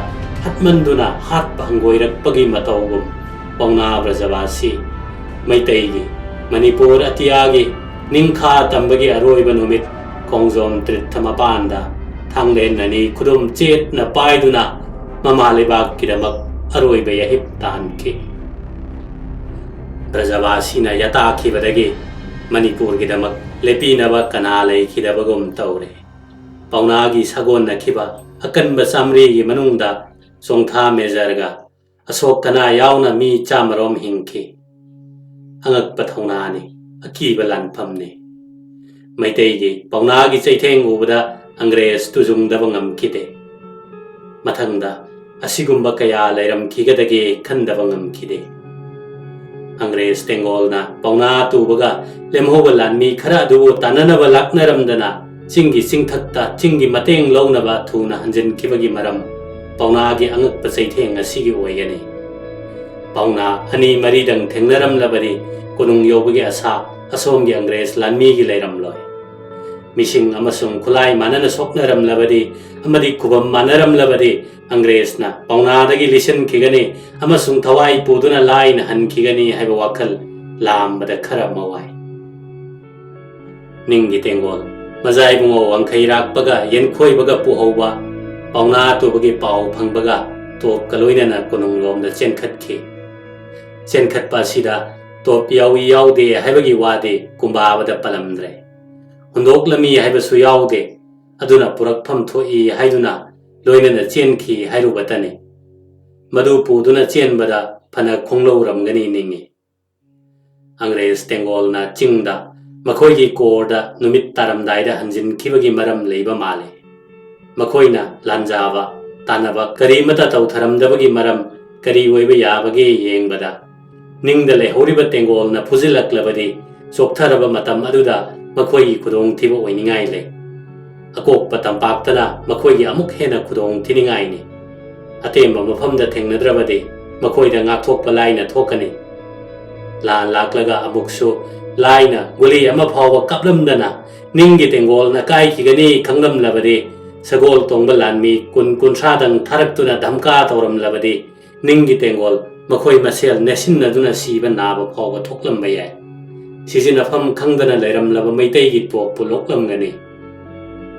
ꯍꯠꯃꯟꯗꯨꯅ ꯍꯥꯠꯄ ꯍꯪꯒꯣꯏꯔꯛꯄꯒꯤ ꯃꯇꯧꯒꯨꯝ ꯄꯥꯎꯅꯥ ꯕ꯭ꯔꯖꯕꯥꯁꯤ ꯃꯩꯇꯩꯒꯤ, ꯃꯅꯤꯄꯨꯔ ꯑꯇꯤꯌꯥꯒꯤ ꯅꯤꯡꯈꯥ ꯇꯝꯕꯒꯤ ꯑꯔꯣꯏꯕ ꯅꯨꯃꯤꯠ ꯈꯣꯡꯖꯣꯝ ꯇ꯭ꯔꯤꯠꯊ ꯃꯄꯥꯟꯗ ꯊꯥꯡꯂꯦꯟ ꯑꯅꯤ ꯈꯨꯗꯨꯝ ꯆꯦꯠꯅ ꯄꯥꯏꯗꯨꯅ ꯃꯃꯥ ꯂꯩꯕꯥꯛꯀꯤꯗꯃꯛ ꯑꯔꯣꯏꯕ ꯌꯥꯍꯤꯞ ꯇꯥꯍꯟꯈꯤ꯫ ꯕ꯭ꯔꯖꯕꯥꯁꯤꯅ ꯌꯥꯇꯥꯈꯤꯕꯗꯒꯤ ꯃꯅꯤꯄꯨꯔꯒꯤꯗꯃꯛ ꯂꯦꯞꯄꯤꯅꯕ ꯀꯅꯥ ꯂꯩꯈꯤꯗꯕꯒꯨꯝ ꯇꯧꯔꯦ꯫ ꯄꯥꯎꯅꯥꯒꯤ ꯁꯥꯒꯣꯟꯅꯈꯤꯕ ꯑꯀꯟꯕ ꯆꯥꯃꯔꯤꯒꯤ ꯃꯅꯨꯡꯗ ꯆꯣꯡꯊꯥ ꯃꯦꯖꯔꯒ ꯑꯁꯣꯛ ꯑꯅꯥ ꯌꯥꯎꯅ ꯃꯤ ꯆꯥꯃꯔꯣꯝ ꯍꯤꯡꯈꯤ꯫ ꯑꯉꯛꯄ ꯊꯧꯅꯥꯅꯤ, ꯑꯀꯤꯕ ꯂꯥꯟꯐꯝꯅꯤ꯫ ꯃꯩꯇꯩꯒꯤ ꯄꯥꯎꯅꯥꯒꯤ ꯆꯩꯊꯦꯡ ꯎꯕꯗ ꯑꯪꯒ꯭ꯔꯦꯖ ꯇꯨꯖꯨꯡꯗꯕ ꯉꯝꯈꯤꯗꯦ꯫ ꯃꯊꯪꯗ ꯑꯁꯤꯒꯨꯝꯕ ꯀꯌꯥ ꯂꯩꯔꯝꯈꯤꯒꯗꯒꯦ ꯈꯟꯗꯕ ꯉꯝꯈꯤꯗꯦ꯫ ꯑꯪꯒ꯭ꯔꯦꯖ ꯇꯦꯡꯒꯣꯜꯅ ꯄꯥꯎꯅꯥ ꯇꯨꯕꯒ ꯂꯦꯝꯍꯧꯕ ꯂꯥꯟꯃꯤ ꯈꯔ ꯑꯗꯨꯕꯨ ꯇꯥꯟꯅꯅꯕ ꯂꯥꯛꯅꯔꯝꯗꯅ ꯆꯤꯡꯒꯤ ꯆꯤꯡꯊꯛꯇ ꯆꯤꯡꯒꯤ ꯃꯇꯦꯡ ꯂꯧꯅꯕ ꯊꯨꯅ ꯍꯟꯖꯤꯟꯈꯤꯕꯒꯤ ꯃꯔꯝ ꯄꯥꯎꯅꯥꯒꯤ ꯑꯉꯛꯄ ꯆꯩꯊꯦꯡ ꯑꯁꯤꯒꯤ ꯑꯣꯏꯒꯅꯤ꯫ ꯄꯥꯎꯅꯥ ꯑꯅꯤ ꯃꯔꯤꯗꯪ ꯊꯦꯡꯅꯔꯝꯂꯕꯗꯤ ꯀꯣꯅꯨꯡ ꯌꯧꯕꯒꯤ ꯑꯁꯥ ꯑꯁꯣꯝꯒꯤ ꯑꯪꯒ꯭ꯔꯦꯖ ꯂꯥꯟꯃꯤꯒꯤ ꯂꯩꯔꯝꯂꯣꯏ꯫ ꯃꯤꯁꯤꯡ ꯑꯃꯁꯨꯡ ꯈꯨꯠꯂꯥꯏ ꯃꯥꯟꯅꯅ ꯁꯣꯛꯅꯔꯝꯂꯕꯗꯤ ꯑꯃꯗꯤ ꯈꯨꯕꯝ ꯃꯥꯟꯅꯔꯝꯂꯕꯗꯤ ꯑꯪꯒ꯭ꯔꯦꯖꯅ ꯄꯥꯎꯅꯥꯗꯒꯤ ꯂꯤꯁꯤꯟꯈꯤꯒꯅꯤ ꯑꯃꯁꯨꯡ ꯊꯋꯥꯏ ꯄꯨꯗꯨꯅ ꯂꯥꯏꯅ ꯍꯟꯈꯤꯒꯅꯤ ꯍꯥꯏꯕ ꯋꯥꯈꯜ ꯂꯥꯝꯕꯗ ꯈꯔ ꯃꯋꯥꯏ꯫ ꯅꯤꯡꯒꯤ ꯇꯦꯡꯒꯣꯜ ꯃꯖꯥꯏꯕꯨꯡꯉꯣ ꯋꯥꯡꯈꯩꯔꯥꯛꯄꯒ ꯌꯦꯟꯈꯣꯏꯕꯒ ꯄꯨꯍꯧꯕ ꯄꯥꯎꯅꯥ ꯇꯨꯕꯒꯤ ꯄꯥꯎ ꯐꯪꯕꯒ ꯇꯣꯞꯀ ꯂꯣꯏꯅꯅ ꯀꯣꯅꯨꯡꯂꯣꯝꯗ ꯆꯦꯟꯈꯠꯈꯤ꯫ ꯆꯦꯟꯈꯠꯄ ꯑꯁꯤꯗ ꯇꯣꯞ ꯌꯥꯎꯏ ꯌꯥꯎꯗꯦ ꯍꯥꯏꯕꯒꯤ ꯋꯥꯗꯤ ꯀꯨꯝꯕꯥꯕꯗ ꯄꯜꯂꯝꯗ꯭ꯔꯦ꯫ ꯍꯨꯟꯗꯣꯛꯂꯝꯃꯤ ꯍꯥꯏꯕꯁꯨ ꯌꯥꯎꯗꯦ꯫ ꯑꯗꯨꯅ ꯄꯨꯔꯛꯐꯝ ꯊꯣꯛꯏ ꯍꯥꯏꯗꯨꯅ ꯂꯣꯏꯅꯅ ꯆꯦꯟꯈꯤ ꯍꯥꯏꯔꯨꯕꯇꯅꯤ꯫ ꯃꯗꯨ ꯄꯨꯗꯨꯅ ꯆꯦꯟꯕꯗ ꯐꯅ ꯈꯣꯡꯂꯧꯔꯝꯒꯅꯤ ꯅꯤꯡꯏ꯫ ꯑꯪꯒ꯭ꯔꯦꯖ ꯇꯦꯡꯒꯣꯜꯅ ꯆꯤꯡꯗ ꯃꯈꯣꯏꯒꯤ ꯀꯣꯔꯗ ꯅꯨꯃꯤꯠ ꯇꯥꯔꯝꯗꯥꯏꯗ ꯍꯟꯖꯤꯟꯈꯤꯕꯒꯤ ꯃꯔꯝ ꯂꯩꯕ ꯃꯥꯜꯂꯤ꯫ ꯃꯈꯣꯏꯅ ꯂꯥꯟꯖꯥꯕ ꯇꯥꯟꯅꯕ ꯀꯔꯤꯃꯠꯇ ꯇꯧꯊꯔꯝꯗꯕꯒꯤ ꯃꯔꯝ ꯀꯔꯤ ꯑꯣꯏꯕ ꯌꯥꯕꯒꯦ ꯌꯦꯡꯕꯗ, ꯅꯤꯡꯗ ꯂꯩꯍꯧꯔꯤꯕ ꯇꯦꯡꯒꯣꯜꯅ ꯐꯨꯖꯤꯜꯂꯛꯂꯕꯗꯤ ꯆꯣꯛꯊꯔꯕ ꯃꯇꯝ ꯑꯗꯨꯗ ꯃꯈꯣꯏꯒꯤ ꯈꯨꯗꯣꯡꯊꯤꯕ ꯑꯣꯏꯅꯤꯡꯉꯥꯏ ꯂꯩ꯫ ꯑꯀꯣꯛꯄ ꯇꯝꯄꯥꯛꯇꯅ ꯃꯈꯣꯏꯒꯤ ꯑꯃꯨꯛ ꯍꯦꯟꯅ ꯈꯨꯗꯣꯡ ꯊꯤꯅꯤꯡꯉꯥꯏꯅꯤ꯫ ꯑꯇꯦꯝꯕ ꯃꯐꯝꯗ ꯊꯦꯡꯅꯗ꯭ꯔꯕꯗꯤ ꯃꯈꯣꯏꯗ ꯉꯥꯛꯊꯣꯛꯄ ꯂꯥꯏꯅ ꯊꯣꯛꯀꯅꯤ꯫ ꯂꯥꯟ ꯂꯥꯛꯂꯒ ꯑꯃꯨꯛꯁꯨ ꯂꯥꯏꯅ ꯒꯨꯂꯤ ꯑꯃ ꯐꯥꯎꯕ ꯀꯥꯞꯂꯝꯗꯅ ꯅꯤꯡꯒꯤ ꯇꯦꯡꯒꯣꯜꯅ ꯀꯥꯏꯈꯤꯒꯅꯤ ꯈꯪꯂꯝꯂꯕꯗꯤ, ꯁꯒꯣꯜ ꯇꯣꯡꯕ ꯂꯥꯟꯃꯤ ꯀꯨꯟ ꯀꯨꯟꯊ꯭ꯔꯥꯗꯪ ꯊꯥꯔꯛꯇꯨꯅ ꯙꯝꯀꯥ ꯇꯧꯔꯝꯂꯕꯗꯤ, ꯅꯤꯡꯒꯤ ꯇꯦꯡꯒꯣꯜ ꯃꯈꯣꯏ ꯃꯁꯦꯜ ꯅꯦꯠꯁꯤꯟꯅꯗꯨꯅ ꯁꯤꯕ ꯅꯥꯕ ꯐꯥꯎꯕ ꯊꯣꯛꯂꯝꯕ ꯌꯥꯏ꯫ ꯁꯤꯖꯤꯟꯅꯐꯝ ꯈꯪꯗꯅ ꯂꯩꯔꯝꯂꯕ ꯃꯩꯇꯩꯒꯤ ꯇꯣꯞꯄꯨ ꯂꯣꯛꯂꯝꯒꯅꯤ꯫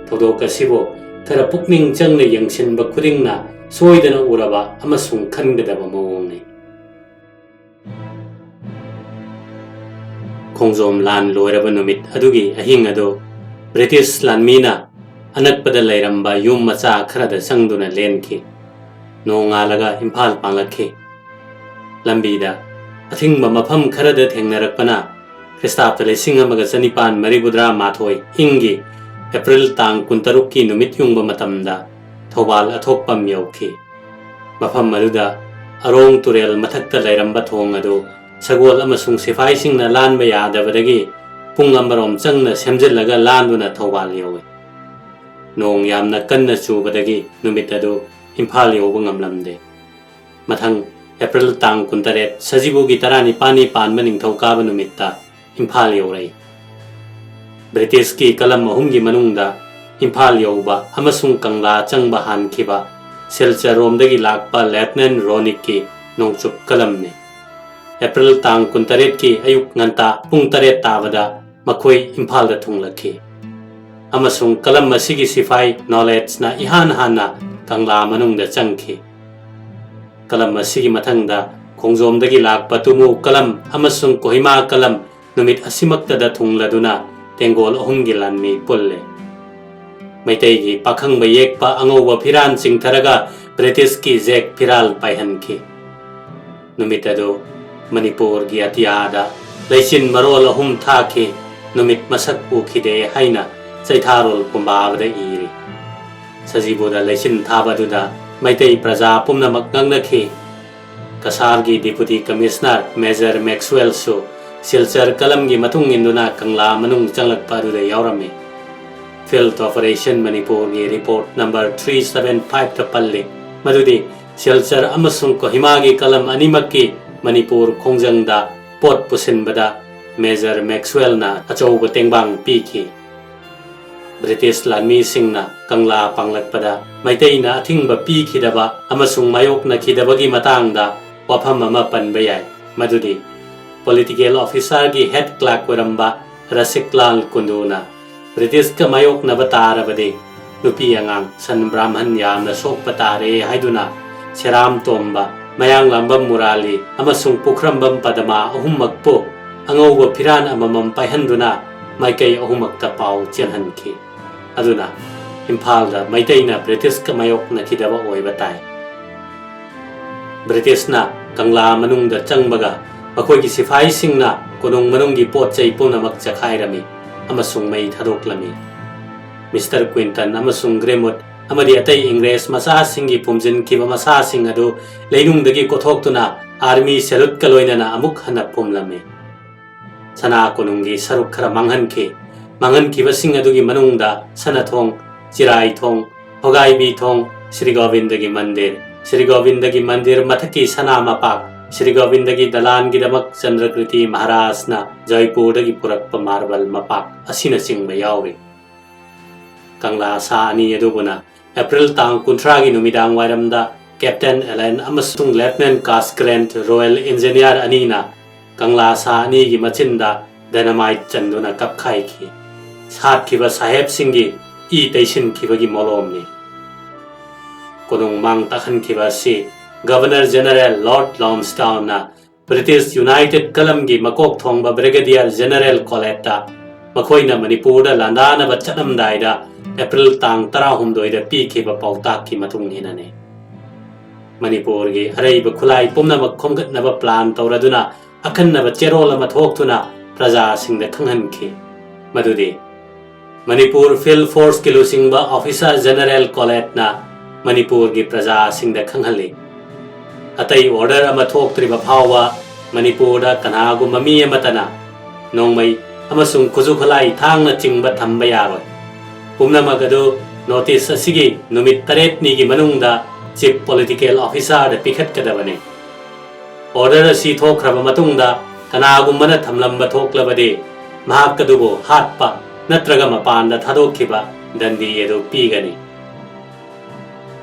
ꯊꯧꯗꯣꯛ ꯑꯁꯤꯕꯨ ꯈꯔ ꯄꯨꯛꯅꯤꯡ ꯆꯪꯅ ꯌꯦꯡꯁꯤꯟꯕ ꯈꯨꯗꯤꯡꯅ ꯁꯣꯏꯗꯅ ꯎꯔꯕ ꯑꯃꯁꯨꯡ ꯈꯟꯒꯗꯕ ꯃꯑꯣꯡꯅꯤ꯫ ꯈꯣꯡꯖꯣꯝ ꯂꯥꯟ ꯂꯣꯏꯔꯕ ꯅꯨꯃꯤꯠ ꯑꯗꯨꯒꯤ ꯑꯍꯤꯡ ꯑꯗꯨ ꯕ꯭ꯔꯤꯇꯤꯁ ꯂꯥꯟꯃꯤꯅ ꯑꯅꯛꯄꯗ ꯂꯩꯔꯝꯕ ꯌꯨꯝ ꯃꯆꯥ ꯈꯔꯗ ꯆꯪꯗꯨꯅ ꯂꯦꯟꯈꯤ꯫ ꯅꯣꯡꯉꯥꯜꯂꯒ ꯏꯝꯐꯥꯜ ꯄꯥꯡꯂꯛꯈꯤ꯫ ꯂꯝꯕꯤꯗ ꯑꯊꯤꯡꯕ ꯃꯐꯝ ꯈꯔꯗ ꯊꯦꯡꯅꯔꯛꯄꯅ ꯈ꯭ꯔꯤꯁꯇꯥꯕꯗ ꯂꯤꯁꯤꯡ ꯑꯃꯒ ꯆꯅꯤꯄꯥꯟ ꯃꯔꯤꯐꯨꯇꯔꯥ ꯃꯥꯊꯣꯏ ꯏꯪꯒꯤ ꯑꯦꯄ꯭ꯔꯤꯜ ꯇꯥꯡ ꯀꯨꯟꯇꯔꯨꯛꯀꯤ ꯅꯨꯃꯤꯠ ꯌꯨꯡꯕ ꯃꯇꯝꯗ ꯊꯧꯕꯥꯜ ꯑꯊꯣꯛꯄꯝ ꯌꯧꯈꯤ꯫ ꯃꯐꯝ ꯑꯗꯨꯗ ꯑꯔꯣꯡ ꯇꯨꯔꯦꯜ ꯃꯊꯛꯇ ꯂꯩꯔꯝꯕ ꯊꯣꯡ ꯑꯗꯨ ꯁꯒꯣꯜ ꯑꯃꯁꯨꯡ ꯁꯤꯐꯥꯏꯁꯤꯡꯅ ꯂꯥꯟꯕ ꯌꯥꯗꯕꯗꯒꯤ ꯄꯨꯡ ꯑꯃꯔꯣꯝ ꯆꯪꯅ ꯁꯦꯝꯖꯤꯜꯂꯒ ꯂꯥꯟꯗꯨꯅ ꯊꯧꯕꯥꯜ ꯌꯧꯏ꯫ ꯅꯣꯡ ꯌꯥꯝꯅ ꯀꯟꯅ ꯆꯨꯕꯗꯒꯤ ꯅꯨꯃꯤꯠ ꯑꯗꯨ ꯏꯝꯐꯥꯜ ꯌꯧꯕ ꯉꯝꯂꯝꯗꯦ꯫ ꯃꯊꯪ ꯑꯦꯄ꯭ꯔꯤꯜ ꯇꯥꯡ ꯀꯨꯟꯇꯔꯦꯠ, ꯁꯖꯤꯕꯨꯒꯤ ꯇꯔꯥꯅꯤꯄꯥꯜꯅꯤ ꯄꯥꯟꯕ ꯅꯤꯡꯊꯧꯀꯥꯕ ꯅꯨꯃꯤꯠꯇ ꯏꯝꯐꯥꯜ ꯌꯧꯔꯛꯏ꯫ ꯕ꯭ꯔꯤꯇꯤꯁꯀꯤ ꯀꯂꯝ ꯑꯍꯨꯝꯒꯤ ꯃꯅꯨꯡꯗ ꯏꯝꯐꯥꯜ ꯌꯧꯕ ꯑꯃꯁꯨꯡ ꯀꯪꯂꯥ ꯆꯪꯕ ꯍꯥꯟꯈꯤꯕ ꯁꯤꯜꯆꯔꯔꯣꯝꯗꯒꯤ ꯂꯥꯛꯄ ꯂꯦꯐꯇꯤꯅꯦꯟ ꯔꯣꯅꯤꯛꯀꯤ ꯅꯣꯡꯆꯨꯞ ꯀꯂꯝꯅꯤ꯫ ꯑꯦꯄ꯭ꯔꯤꯜ ꯇꯥꯡ ꯀꯨꯟꯇꯔꯦꯠꯀꯤ ꯑꯌꯨꯛ ꯉꯟꯇꯥ ꯄꯨꯡ ꯇꯔꯦꯠ ꯇꯥꯕꯗ ꯃꯈꯣꯏ ꯏꯝꯐꯥꯜꯗ ꯊꯨꯡꯂꯛꯈꯤ, ꯑꯃꯁꯨꯡ ꯀꯂꯝ ꯑꯁꯤꯒꯤ ꯁꯤꯐꯥꯏ ꯅꯣꯂꯦꯖꯅ ꯏꯍꯥꯟ ꯍꯥꯟꯅ ꯀꯪꯂꯥ ꯃꯅꯨꯡꯗ ꯆꯪꯈꯤ꯫ ꯀꯂꯝ ꯑꯁꯤꯒꯤ ꯃꯊꯪꯗ ꯈꯣꯡꯖꯣꯝꯗꯒꯤ ꯂꯥꯛꯄ ꯇꯨꯃꯨ ꯀꯂꯝ ꯑꯃꯁꯨꯡ ꯀꯣꯍꯤꯃꯥ ꯀꯂꯝ ꯅꯨꯃꯤꯠ ꯑꯁꯤꯃꯛꯇꯗ ꯊꯨꯡꯂꯗꯨꯅ ꯇꯦꯡꯒꯣꯜ ꯑꯍꯨꯝꯒꯤ ꯂꯥꯟꯃꯤ ꯄꯨꯜꯂꯦ꯫ ꯃꯩꯇꯩꯒꯤ ꯄꯥꯈꯪꯕ ꯌꯦꯛꯄ ꯑꯉꯧꯕ ꯐꯤꯔꯥꯜ ꯆꯤꯡꯊꯔꯒ ꯕ꯭ꯔꯤꯇꯤꯁꯀꯤ ꯖꯦꯛ ꯐꯤꯔꯥꯜ ꯄꯥꯏꯍꯟꯈꯤ꯫ ꯅꯨꯃꯤꯠ ꯑꯗꯨ ꯃꯅꯤꯄꯨꯔꯒꯤ ꯑꯇꯤꯌꯥꯗ ꯂꯩꯆꯤꯟ ꯃꯔꯣꯜ ꯑꯍꯨꯝ ꯊꯥꯈꯤ, ꯅꯨꯃꯤꯠ ꯃꯁꯛ ꯎꯈꯤꯗꯦ ꯍꯥꯏꯅ ꯆꯩꯊꯥꯔꯣꯜ ꯄꯨꯝꯕꯥꯕꯗ ꯏꯔꯤ꯫ ꯁꯖꯤꯕꯨꯗ ꯂꯩꯆꯤꯟ ꯊꯥꯕ ꯑꯗꯨꯗ ꯃꯩꯇꯩ ꯄ꯭ꯔꯖꯥ ꯄꯨꯝꯅꯃꯛ ꯉꯛꯅꯈꯤ꯫ ꯀꯁꯥꯔꯒꯤ Deputy Commissioner Major Maxwellꯁꯨ ꯁꯤꯜꯆꯔ ꯀꯂꯝꯒꯤ ꯃꯇꯨꯡ ꯏꯟꯗꯨꯅ ꯀꯪꯂꯥ ꯃꯅꯨꯡ ꯆꯪꯂꯛꯄ ꯑꯗꯨꯗ ꯌꯥꯎꯔꯝꯃꯤ꯫ Field Operation ꯃꯅꯤꯄꯨꯔꯒꯤ report number three seven fiveꯇ ꯄꯜꯂꯤ ꯃꯗꯨꯗꯤ ꯁꯤꯜꯆꯔ ꯑꯃꯁꯨꯡ ꯀꯣꯍꯤꯃꯥꯒꯤ ꯀꯂꯝ ꯑꯅꯤꯃꯛꯀꯤ ꯃꯅꯤꯄꯨꯔ ꯈꯣꯡꯖꯪꯗ ꯄꯣꯠ ꯄꯨꯁꯤꯟꯕꯗ Major Maxwellꯅ ꯑꯆꯧꯕ ꯇꯦꯡꯕꯥꯡ ꯄꯤꯈꯤ꯫ ꯕ꯭ꯔꯤꯇꯤꯁ ꯂꯥꯟꯃꯤꯁꯤꯡꯅ ꯀꯪꯂꯥ ꯄꯥꯡꯂꯛꯄꯗ ꯃꯩꯇꯩꯅ ꯑꯊꯤꯡꯕ ꯄꯤꯈꯤꯗꯕ ꯑꯃꯁꯨꯡ ꯃꯥꯌꯣꯛꯅꯈꯤꯗꯕꯒꯤ ꯃꯇꯥꯡꯗ ꯋꯥꯐꯝ ꯑꯃ ꯄꯟꯕ ꯌꯥꯏ, ꯃꯗꯨꯗꯤ political officerꯒꯤ head clerk ꯑꯣꯏꯔꯝꯕ ꯔꯁꯤꯛꯂꯥꯜ ꯀꯨꯟꯗꯨꯅ ꯕ꯭ꯔꯤꯇꯤꯁꯀ ꯃꯥꯌꯣꯛꯅꯕ ꯇꯥꯔꯕꯗꯤ ꯅꯨꯄꯤ ꯑꯉꯥꯡ ꯁꯟ ꯕ꯭ꯔꯥꯍꯃꯟ ꯌꯥꯝꯅ ꯁꯣꯛꯄ ꯇꯥꯔꯦ ꯍꯥꯏꯗꯨꯅ ꯁꯦꯔꯥꯝ ꯇꯣꯝꯕ, ꯃꯌꯥꯡꯂꯥꯝꯕꯝ ꯃꯨꯔꯥꯂꯤ ꯑꯃꯁꯨꯡ ꯄꯨꯈ꯭ꯔꯝꯕꯝ ꯄꯗꯃꯥ ꯑꯍꯨꯝꯃꯛꯄꯨ ꯑꯉꯧꯕ ꯐꯤꯔꯥꯟ ꯑꯃꯃꯝ ꯄꯥꯏꯍꯟꯗꯨꯅ ꯃꯥꯏꯀꯩ ꯑꯍꯨꯝꯃꯛꯇ ꯄꯥꯎ ꯆꯦꯜꯍꯟꯈꯤ꯫ ꯑꯗꯨꯅ ꯏꯝꯐꯥꯜꯗ ꯃꯩꯇꯩꯅ ꯕ꯭ꯔꯤꯇꯤꯁꯀ ꯃꯥꯌꯣꯛꯅꯈꯤꯗꯕ ꯑꯣꯏꯕ ꯇꯥꯏ꯫ ꯕ꯭ꯔꯤꯇꯤꯁꯅ ꯀꯪꯂꯥ ꯃꯅꯨꯡꯗ ꯆꯪꯕꯒ ꯃꯈꯣꯏꯒꯤ ꯁꯤꯐꯥꯏꯁꯤꯡꯅ ꯀꯣꯅꯨꯡ ꯃꯅꯨꯡꯒꯤ ꯄꯣꯠ ꯆꯩ ꯄꯨꯝꯅꯃꯛ ꯆꯈꯥꯏꯔꯝꯃꯤ ꯑꯃꯁꯨꯡ ꯃꯩ ꯊꯥꯗꯣꯛꯂꯝꯃꯤ꯫ ꯃꯤꯁꯇꯔ ꯀ꯭ꯋꯤꯟꯇꯟ ꯑꯃꯁꯨꯡ ꯒ꯭ꯔꯦꯃꯨꯠ ꯑꯃꯗꯤ ꯑꯇꯩ ꯏꯪꯔꯦꯖ ꯃꯆꯥꯁꯤꯡꯒꯤ ꯐꯨꯝꯖꯤꯟꯈꯤꯕ ꯃꯁꯥꯁꯤꯡ ꯑꯗꯨ ꯂꯩꯅꯨꯡꯗꯒꯤ ꯀꯣꯊꯣꯛꯇꯨꯅ army saluteꯀ ꯂꯣꯏꯅꯅ ꯑꯃꯨꯛ ꯍꯟꯅ ꯐꯨꯝꯂꯝꯃꯤ꯫ ꯁꯅꯥ ꯀꯣꯅꯨꯡꯒꯤ ꯁꯔꯨꯛ ꯈꯔ ꯃꯥꯡꯍꯟꯈꯤ꯫ ꯃꯥꯡꯍꯟꯈꯤꯕꯁꯤꯡ ꯑꯗꯨꯒꯤ ꯃꯅꯨꯡꯗ ꯁꯅꯥꯊꯣꯡ, ꯆꯤꯔꯥꯏꯊꯣꯡ, ꯍꯣꯒꯥꯏꯕꯤ ꯊꯣꯡ, ꯁ꯭ꯔꯤ ꯒꯣꯕꯤꯟꯗꯒꯤ ꯃꯟꯗꯤꯔ, ꯁ꯭ꯔꯤ ꯒꯣꯕꯤꯟꯗꯒꯤ ꯃꯟꯗꯤꯔ ꯃꯊꯛꯀꯤ ꯁꯅꯥ ꯃꯄꯥꯛ, ꯁ꯭ꯔꯤ ꯒꯣꯕꯤꯟꯗꯒꯤ ꯗꯂꯥꯟꯒꯤꯗꯃꯛ ꯆꯟꯗ꯭ꯔꯀ꯭ꯔꯤꯇꯤ ꯃꯍꯥꯔꯥꯖꯅ ꯖꯣꯏꯄꯨꯔꯗꯒꯤ ꯄꯨꯔꯛꯄ marble ꯃꯄꯥꯛ ꯑꯁꯤꯅꯆꯤꯡꯕ ꯌꯥꯎꯔꯤ꯫ ꯀꯪꯂꯥ ꯁꯥ ꯑꯅꯤ ꯑꯗꯨꯕꯨꯅ ꯑꯦꯄ꯭ꯔꯤꯜ ꯇꯥꯡ ꯀꯨꯟꯊ꯭ꯔꯥꯒꯤ ꯅꯨꯃꯤꯗꯥꯡ ꯋꯥꯏꯔꯝꯗ Captain Allen ꯑꯃꯁꯨꯡ Lieutenant Casgrant Royal Engineer ꯑꯅꯤꯅ ꯀꯪꯂꯥ ꯁꯥ ꯑꯅꯤꯒꯤ ꯃꯆꯤꯟꯗ dynamite ꯆꯟꯗꯨꯅ ꯀꯞꯈꯥꯏꯈꯤ꯫ ꯁꯥꯠꯈꯤꯕ ꯁꯥꯍꯦꯕꯁꯤꯡꯒꯤ ꯏ ꯇꯩꯁꯤꯟꯈꯤꯕꯒꯤ ꯃꯣꯂꯣꯝꯅꯤ꯫ ꯀꯣꯅꯨꯡ ꯃꯥꯡ ꯇꯥꯛꯍꯟꯈꯤꯕ ꯑꯁꯤ Governor General Lord Lansdowneꯅ British United Columnꯒꯤ ꯃꯀꯣꯛ ꯊꯣꯡꯕ Brigadier General ꯀꯣꯂꯦꯠꯇ ꯃꯈꯣꯏꯅ ꯃꯅꯤꯄꯨꯔꯗ ꯂꯥꯟꯗꯥꯅꯕ ꯆꯠꯂꯝꯗꯥꯏꯗ ꯑꯦꯄ꯭ꯔꯤꯜ ꯇꯥꯡ ꯇꯔꯥꯍꯨꯝꯗꯣꯏꯗ ꯄꯤꯈꯤꯕ ꯄꯥꯎꯇꯥꯛꯀꯤ ꯃꯇꯨꯡ ꯏꯟꯅꯅꯤ꯫ ꯃꯅꯤꯄꯨꯔꯒꯤ ꯑꯔꯩꯕ ꯈꯨꯠꯂꯥꯏ ꯄꯨꯝꯅꯃꯛ ꯈꯣꯝꯒꯠꯅꯕ plan ꯇꯧꯔꯗꯨꯅ ꯑꯈꯟꯅꯕ ꯆꯦꯔꯣꯜ ꯑꯃ ꯊꯣꯛꯇꯨꯅ ꯄ꯭ꯔꯖꯥꯁꯤꯡꯗ ꯈꯪꯍꯟꯈꯤ꯫ ꯃꯗꯨꯗꯤ ꯃꯅꯤꯄꯨꯔ ꯐꯤꯜꯗ ꯐꯣꯔꯁꯀꯤ ꯂꯨꯆꯤꯡꯕ ꯑꯣꯐꯤꯁꯥꯔ ꯖꯦꯅꯔꯦꯜ ꯀꯣꯂꯦꯠꯅ ꯃꯅꯤꯄꯨꯔꯒꯤ ꯄ꯭ꯔꯖꯥꯁꯤꯡꯗ ꯈꯪꯍꯜꯂꯤ꯫ ꯑꯇꯩ ꯑꯣꯔꯗꯔ ꯑꯃ ꯊꯣꯛꯇ꯭ꯔꯤꯕ ꯐꯥꯎꯕ ꯃꯅꯤꯄꯨꯔꯗ ꯀꯅꯥꯒꯨꯝꯕ ꯃꯤ ꯑꯃꯠꯇꯅ ꯅꯣꯡꯃꯩ ꯑꯃꯁꯨꯡ ꯈꯨꯠꯁꯨ ꯈꯨꯠꯂꯥꯏ ꯊꯥꯡꯅꯆꯤꯡꯕ ꯊꯝꯕ ꯌꯥꯔꯣꯏ꯫ ꯄꯨꯝꯅꯃꯛ ꯑꯗꯨ ꯅꯣꯇꯤꯁ ꯑꯁꯤꯒꯤ ꯅꯨꯃꯤꯠ ꯇꯔꯦꯠꯅꯤꯒꯤ ꯃꯅꯨꯡꯗ ꯆꯤꯐ ꯄꯣꯂꯤꯇꯤꯀꯦꯜ ꯑꯣꯐꯤꯁꯥꯔꯗ ꯄꯤꯈꯠꯀꯗꯕꯅꯤ꯫ ꯑꯣꯔꯗꯔ ꯑꯁꯤ ꯊꯣꯛꯈ꯭ꯔꯕ ꯃꯇꯨꯡꯗ ꯀꯅꯥꯒꯨꯝꯕꯅ ꯊꯝꯂꯝꯕ ꯊꯣꯛꯂꯕꯗꯤ ꯃꯍꯥꯛ ꯑꯗꯨꯕꯨ ꯍꯥꯠꯄ ꯅꯠꯇ꯭ꯔꯒ ꯃꯄꯥꯟꯗ ꯊꯥꯗꯣꯛꯈꯤꯕ ꯗꯟꯗꯤ ꯑꯗꯨ ꯄꯤꯒꯅꯤ꯫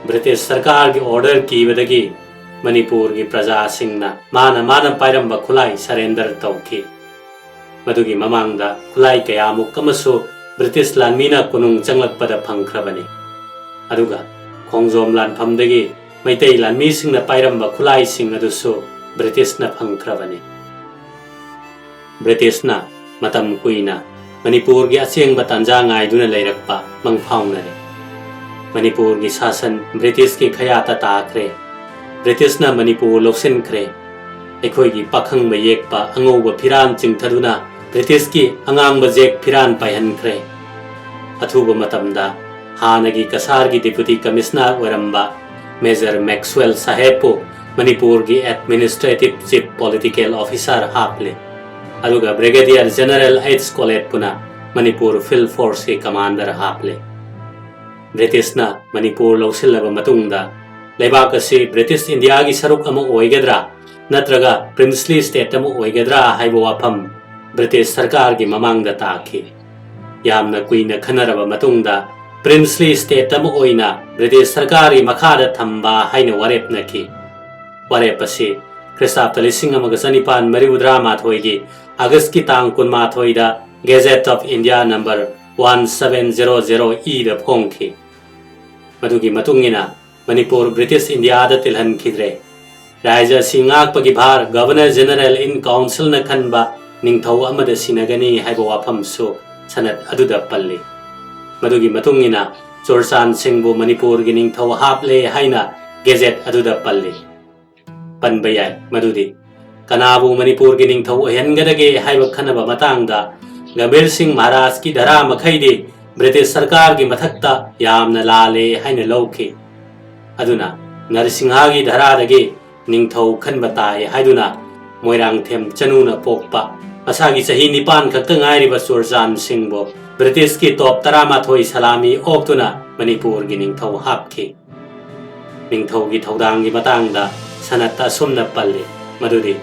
ꯕ꯭ꯔꯤꯇꯤꯁ ꯁꯔꯀꯥꯔꯒꯤ ꯑꯣꯔꯗꯔ ꯀꯤꯕꯗꯒꯤ ꯃꯅꯤꯄꯨꯔꯒꯤ ꯄ꯭ꯔꯖꯥꯁꯤꯡꯅ ꯃꯥꯅ ꯃꯥꯅ ꯄꯥꯏꯔꯝꯕ ꯈꯨꯠꯂꯥꯏ ꯁꯔꯦꯟꯗꯔ ꯇꯧꯈꯤ꯫ ꯃꯗꯨꯒꯤ ꯃꯃꯥꯡꯗ ꯈꯨꯠꯂꯥꯏ ꯀꯌꯥꯃꯨꯛ ꯑꯃꯁꯨ ꯕ꯭ꯔꯤꯇꯤꯁ ꯂꯥꯟꯃꯤꯅ ꯀꯣꯅꯨꯡ ꯆꯪꯂꯛꯄꯗ ꯐꯪꯈ꯭ꯔꯕꯅꯤ꯫ ꯑꯗꯨꯒ ꯈꯣꯡꯖꯣꯝ ꯂꯥꯟꯐꯝꯗꯒꯤ ꯃꯩꯇꯩ ꯂꯥꯟꯃꯤꯁꯤꯡꯅ ꯄꯥꯏꯔꯝꯕ ꯈꯨꯠꯂꯥꯏꯁꯤꯡ ꯑꯗꯨꯁꯨ ꯕ꯭ꯔꯤꯇꯤꯁꯅ ꯐꯪꯈ꯭ꯔꯕꯅꯤ꯫ ꯕ꯭ꯔꯤꯇꯤꯁꯅ ꯃꯇꯝ ꯀꯨꯏꯅ ꯃꯅꯤꯄꯨꯔꯒꯤ ꯑꯁꯦꯡꯕ ꯇꯥꯟꯖꯥ ꯉꯥꯏꯗꯨꯅ ꯂꯩꯔꯛꯄ ꯃꯪꯐꯥꯎꯅꯔꯦ꯫ ꯃꯅꯤꯄꯨꯔꯒꯤ ꯁꯥꯁꯟ ꯕ꯭ꯔꯤꯇꯤꯁꯀꯤ ꯈꯌꯥꯠꯇ ꯇꯥꯈ꯭ꯔꯦ꯫ ꯕ꯭ꯔꯤꯇꯤꯁꯅ ꯃꯅꯤꯄꯨꯔ ꯂꯧꯁꯤꯟꯈ꯭ꯔꯦ꯫ ꯑꯩꯈꯣꯏꯒꯤ ꯄꯥꯈꯪꯕ ꯌꯦꯛꯄ ꯑꯉꯧꯕ ꯐꯤꯔꯥꯟ ꯆꯤꯡꯊꯗꯨꯅ ꯕ꯭ꯔꯤꯇꯤꯁꯀꯤ ꯑꯉꯥꯡꯕ ꯖꯦꯛ ꯐꯤꯔꯥꯟ ꯄꯥꯏꯍꯟꯈ꯭ꯔꯦ꯫ ꯑꯊꯨꯕ ꯃꯇꯝꯗ ꯍꯥꯟꯅꯒꯤ ꯀꯁꯥꯔꯒꯤ ꯗꯤꯄꯨꯇꯤ ꯀꯃꯤꯁꯅꯔ ꯑꯣꯏꯔꯝꯕ ꯃꯦꯖꯔ ꯃꯦꯛꯁꯋꯦꯜ ꯁꯥꯍꯦꯕꯄꯨ ꯃꯅꯤꯄꯨꯔꯒꯤ ꯑꯦꯗꯃꯤꯅꯤꯁꯇ꯭ꯔꯦꯇꯤꯚ ꯆꯤꯐ ꯄꯣꯂꯤꯇꯤꯀꯦꯜ ꯑꯣꯐꯤꯁꯥꯔ ꯍꯥꯞꯂꯦ꯫ ꯑꯗꯨꯒ ꯕ꯭ꯔꯤꯒꯦꯗꯤꯌꯔ ꯖꯦꯅꯔꯦꯜ ꯑꯩꯆ ꯀꯣꯂꯦꯠꯄꯨꯅ ꯃꯅꯤꯄꯨꯔ ꯐꯤꯜꯗ ꯐꯣꯔꯁꯀꯤ ꯀꯃꯥꯟꯗꯔ ꯍꯥꯞꯂꯦ꯫ ꯕ꯭ꯔꯤꯇꯤꯁꯅ ꯃꯅꯤꯄꯨꯔ ꯂꯧꯁꯤꯜꯂꯕ ꯃꯇꯨꯡꯗ ꯂꯩꯕꯥꯛ ꯑꯁꯤ ꯕ꯭ꯔꯤꯇꯤꯁ ꯏꯟꯗꯤꯌꯥꯒꯤ ꯁꯔꯨꯛ ꯑꯃ ꯑꯣꯏꯒꯗ꯭ꯔꯥ ꯅꯠꯇ꯭ꯔꯒ ꯄ꯭ꯔꯤꯟꯁꯂꯤ ꯁ꯭ꯇꯦꯠ ꯑꯃ ꯑꯣꯏꯒꯗ꯭ꯔꯥ ꯍꯥꯏꯕ ꯋꯥꯐꯝ ꯕ꯭ꯔꯤꯇꯤꯁ ꯁꯔꯀꯥꯔꯒꯤ ꯃꯃꯥꯡꯗ ꯇꯥꯈꯤ꯫ ꯌꯥꯝꯅ ꯀꯨꯏꯅ ꯈꯟꯅꯔꯕ ꯃꯇꯨꯡꯗ ꯄ꯭ꯔꯤꯟꯁꯂꯤ ꯁ꯭ꯇꯦꯠ ꯑꯃ ꯑꯣꯏꯅ ꯕ꯭ꯔꯤꯇꯤꯁ ꯁꯔꯀꯥꯔꯒꯤ ꯃꯈꯥꯗ ꯊꯝꯕ ꯍꯥꯏꯅ ꯋꯥꯔꯦꯞꯅꯈꯤ꯫ ꯋꯥꯔꯦꯞ ꯑꯁꯤ ꯈ꯭ꯔꯤꯁꯇꯥꯕꯇ ꯂꯤꯁꯤꯡ ꯑꯃꯒ ꯆꯅꯤꯄꯥꯟ ꯃꯔꯤꯐꯨꯇꯔꯥ ꯃꯥꯊꯣꯏꯒꯤ ꯑꯥꯒꯁꯀꯤ ꯇꯥꯡ ꯀꯨꯟꯃꯥꯊꯣꯏꯗ Gazette of India number one seven zero zero E ꯗ ꯐꯣꯡꯈꯤ꯫ ꯃꯗꯨꯒꯤ ꯃꯇꯨꯡ ꯏꯟꯅ ꯃꯅꯤꯄꯨꯔ ꯕ꯭ꯔꯤꯇꯤꯁ ꯏꯟꯗꯤꯌꯥꯗ ꯇꯤꯜꯍꯟꯈꯤꯗ꯭ꯔꯦ꯫ ꯔꯥꯖ꯭ꯌ ꯑꯁꯤ ꯉꯥꯛꯄꯒꯤ ꯚꯥꯔ Governor General in Council ꯅ ꯈꯟꯕ ꯅꯤꯡꯊꯧ ꯑꯃꯗ ꯁꯤꯟꯅꯒꯅꯤ ꯍꯥꯏꯕ ꯋꯥꯐꯝꯁꯨ ꯁꯅꯠ ꯑꯗꯨꯗ ꯄꯜꯂꯤ꯫ ꯃꯗꯨꯒꯤ ꯃꯇꯨꯡ ꯏꯟꯅ ꯆꯨꯔꯆꯥꯟ ꯁꯤꯡꯕꯨ ꯃꯅꯤꯄꯨꯔꯒꯤ ꯅꯤꯡꯊꯧ ꯍꯥꯞꯂꯦ ꯍꯥꯏꯅ ꯒꯦꯖꯦꯠ ꯑꯗꯨꯗ ꯄꯜꯂꯤ꯫ ꯄꯟꯕ ꯌꯥꯏ ꯃꯗꯨꯗꯤ ꯀꯅꯥꯕꯨ ꯃꯅꯤꯄꯨꯔꯒꯤ ꯅꯤꯡꯊꯧ ꯑꯣꯏꯍꯟꯒꯗꯒꯦ ꯍꯥꯏꯕ ꯈꯟꯅꯕ ꯃꯇꯥꯡꯗ ꯒꯝꯚꯤꯔ ꯁꯤꯡ ꯃꯍꯥꯔꯥꯖꯀꯤ ꯙꯔꯥ ꯃꯈꯩꯗꯤ ꯕ꯭ꯔꯤꯇꯤꯁ ꯁꯔꯀꯥꯔꯒꯤ ꯃꯊꯛꯇ ꯌꯥꯝꯅ ꯂꯥꯜꯂꯦ ꯍꯥꯏꯅ ꯂꯧꯈꯤ꯫ ꯑꯗꯨꯅ ꯅꯔꯁꯤꯡꯍꯒꯤ ꯙꯔꯥꯗꯒꯤ ꯅꯤꯡꯊꯧ ꯈꯟꯕ ꯇꯥꯏ ꯍꯥꯏꯗꯨꯅ ꯃꯣꯏꯔꯥꯡꯊꯦꯝ ꯆꯅꯨꯅ ꯄꯣꯛꯄ ꯃꯁꯥꯒꯤ ꯆꯍꯤ ꯅꯤꯄꯥꯟ ꯈꯛꯇ ꯉꯥꯏꯔꯤꯕ ꯆꯨꯔꯆꯥꯟ ꯁꯤꯡꯕꯨ ꯕ꯭ꯔꯤꯇꯤꯁꯀꯤ ꯇꯣꯞ ꯇꯔꯥꯃꯥꯊꯣꯏ ꯁꯂꯥꯃꯤ ꯑꯣꯛꯇꯨꯅ ꯃꯅꯤꯄꯨꯔꯒꯤ ꯅꯤꯡꯊꯧ ꯍꯥꯞꯈꯤ꯫ ꯅꯤꯡꯊꯧꯒꯤ ꯊꯧꯗꯥꯡꯒꯤ ꯃꯇꯥꯡꯗ ꯁꯅꯠꯇ ꯑꯁꯨꯝꯅ ꯄꯜꯂꯤ ꯃꯗꯨꯗꯤ,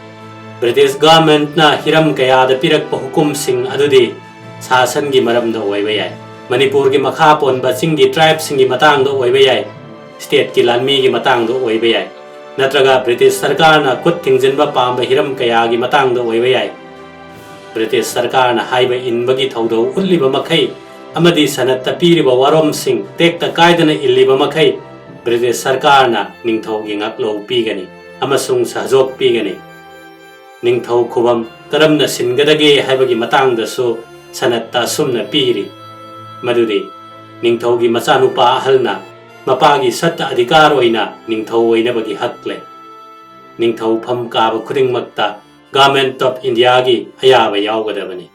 ꯕ꯭ꯔꯤꯇꯤꯁ ꯒꯚꯔꯟꯃꯦꯟꯠꯅ ꯍꯤꯔꯝ ꯀꯌꯥꯗ ꯄꯤꯔꯛꯄ ꯍꯨꯀꯨꯝꯁꯤꯡ ꯑꯗꯨꯗꯤ ꯁꯥꯁꯟꯒꯤ ꯃꯔꯝꯗ ꯑꯣꯏꯕ ꯌꯥꯏ, ꯃꯅꯤꯄꯨꯔꯒꯤ ꯃꯈꯥ ꯄꯣꯟꯕ ꯆꯤꯡꯒꯤ ꯇ꯭ꯔꯥꯏꯕꯁꯤꯡꯒꯤ ꯃꯇꯥꯡꯗ ꯑꯣꯏꯕ ꯌꯥꯏ, ꯁ꯭ꯇꯦꯠꯀꯤ ꯂꯥꯟꯃꯤꯒꯤ ꯃꯇꯥꯡꯗ ꯑꯣꯏꯕ ꯌꯥꯏ, ꯅꯠꯇ꯭ꯔꯒ ꯕ꯭ꯔꯤꯇꯤꯁ ꯁꯔꯀꯥꯔꯅ ꯈꯨꯠ ꯊꯤꯡꯖꯤꯟꯕ ꯄꯥꯝꯕ ꯍꯤꯔꯝ ꯀꯌꯥꯒꯤ ꯃꯇꯥꯡꯗ ꯑꯣꯏꯕ ꯌꯥꯏ꯫ ꯕ꯭ꯔꯤꯇꯤꯁ ꯁꯔꯀꯥꯔꯅ ꯍꯥꯏꯕ ꯏꯟꯕꯒꯤ ꯊꯧꯗꯧ ꯎꯠꯂꯤꯕ ꯃꯈꯩ ꯑꯃꯗꯤ ꯁꯅꯠꯇ ꯄꯤꯔꯤꯕ ꯋꯥꯔꯣꯝꯁꯤꯡ ꯇꯦꯛꯇ ꯀꯥꯏꯗꯅ ꯏꯜꯂꯤꯕ ꯃꯈꯩ ꯕ꯭ꯔꯤꯇꯤꯁ ꯁꯔꯀꯥꯔꯅ ꯅꯤꯡꯊꯧꯒꯤ ꯉꯥꯛꯂꯧ ꯄꯤꯒꯅꯤ ꯑꯃꯁꯨꯡ ꯁꯍꯖꯣꯛ ꯄꯤꯒꯅꯤ꯫ ꯅꯤꯡꯊꯧ ꯈꯨꯕꯝ ꯀꯔꯝꯅ ꯁꯤꯟꯒꯗꯒꯦ ꯍꯥꯏꯕꯒꯤ ꯃꯇꯥꯡꯗꯁꯨ ꯁꯅꯠꯇ ꯑꯁꯨꯝꯅ ꯄꯤꯔꯤ ꯃꯗꯨꯗꯤ, ꯅꯤꯡꯊꯧꯒꯤ ꯃꯆꯥꯅꯨꯄꯥ ꯑꯍꯜꯅ ꯃꯄꯥꯒꯤ ꯁꯠꯇ ꯑꯙꯤꯀꯥꯔ ꯑꯣꯏꯅ ꯅꯤꯡꯊꯧ ꯑꯣꯏꯅꯕꯒꯤ ꯍꯛ ꯂꯩ꯫ ꯅꯤꯡꯊꯧ ꯐꯝ ꯀꯥꯕ ꯈꯨꯗꯤꯡꯃꯛꯇ Government of Indiaꯒꯤ ꯑꯌꯥꯕ ꯌꯥꯎꯒꯗꯕꯅꯤ꯫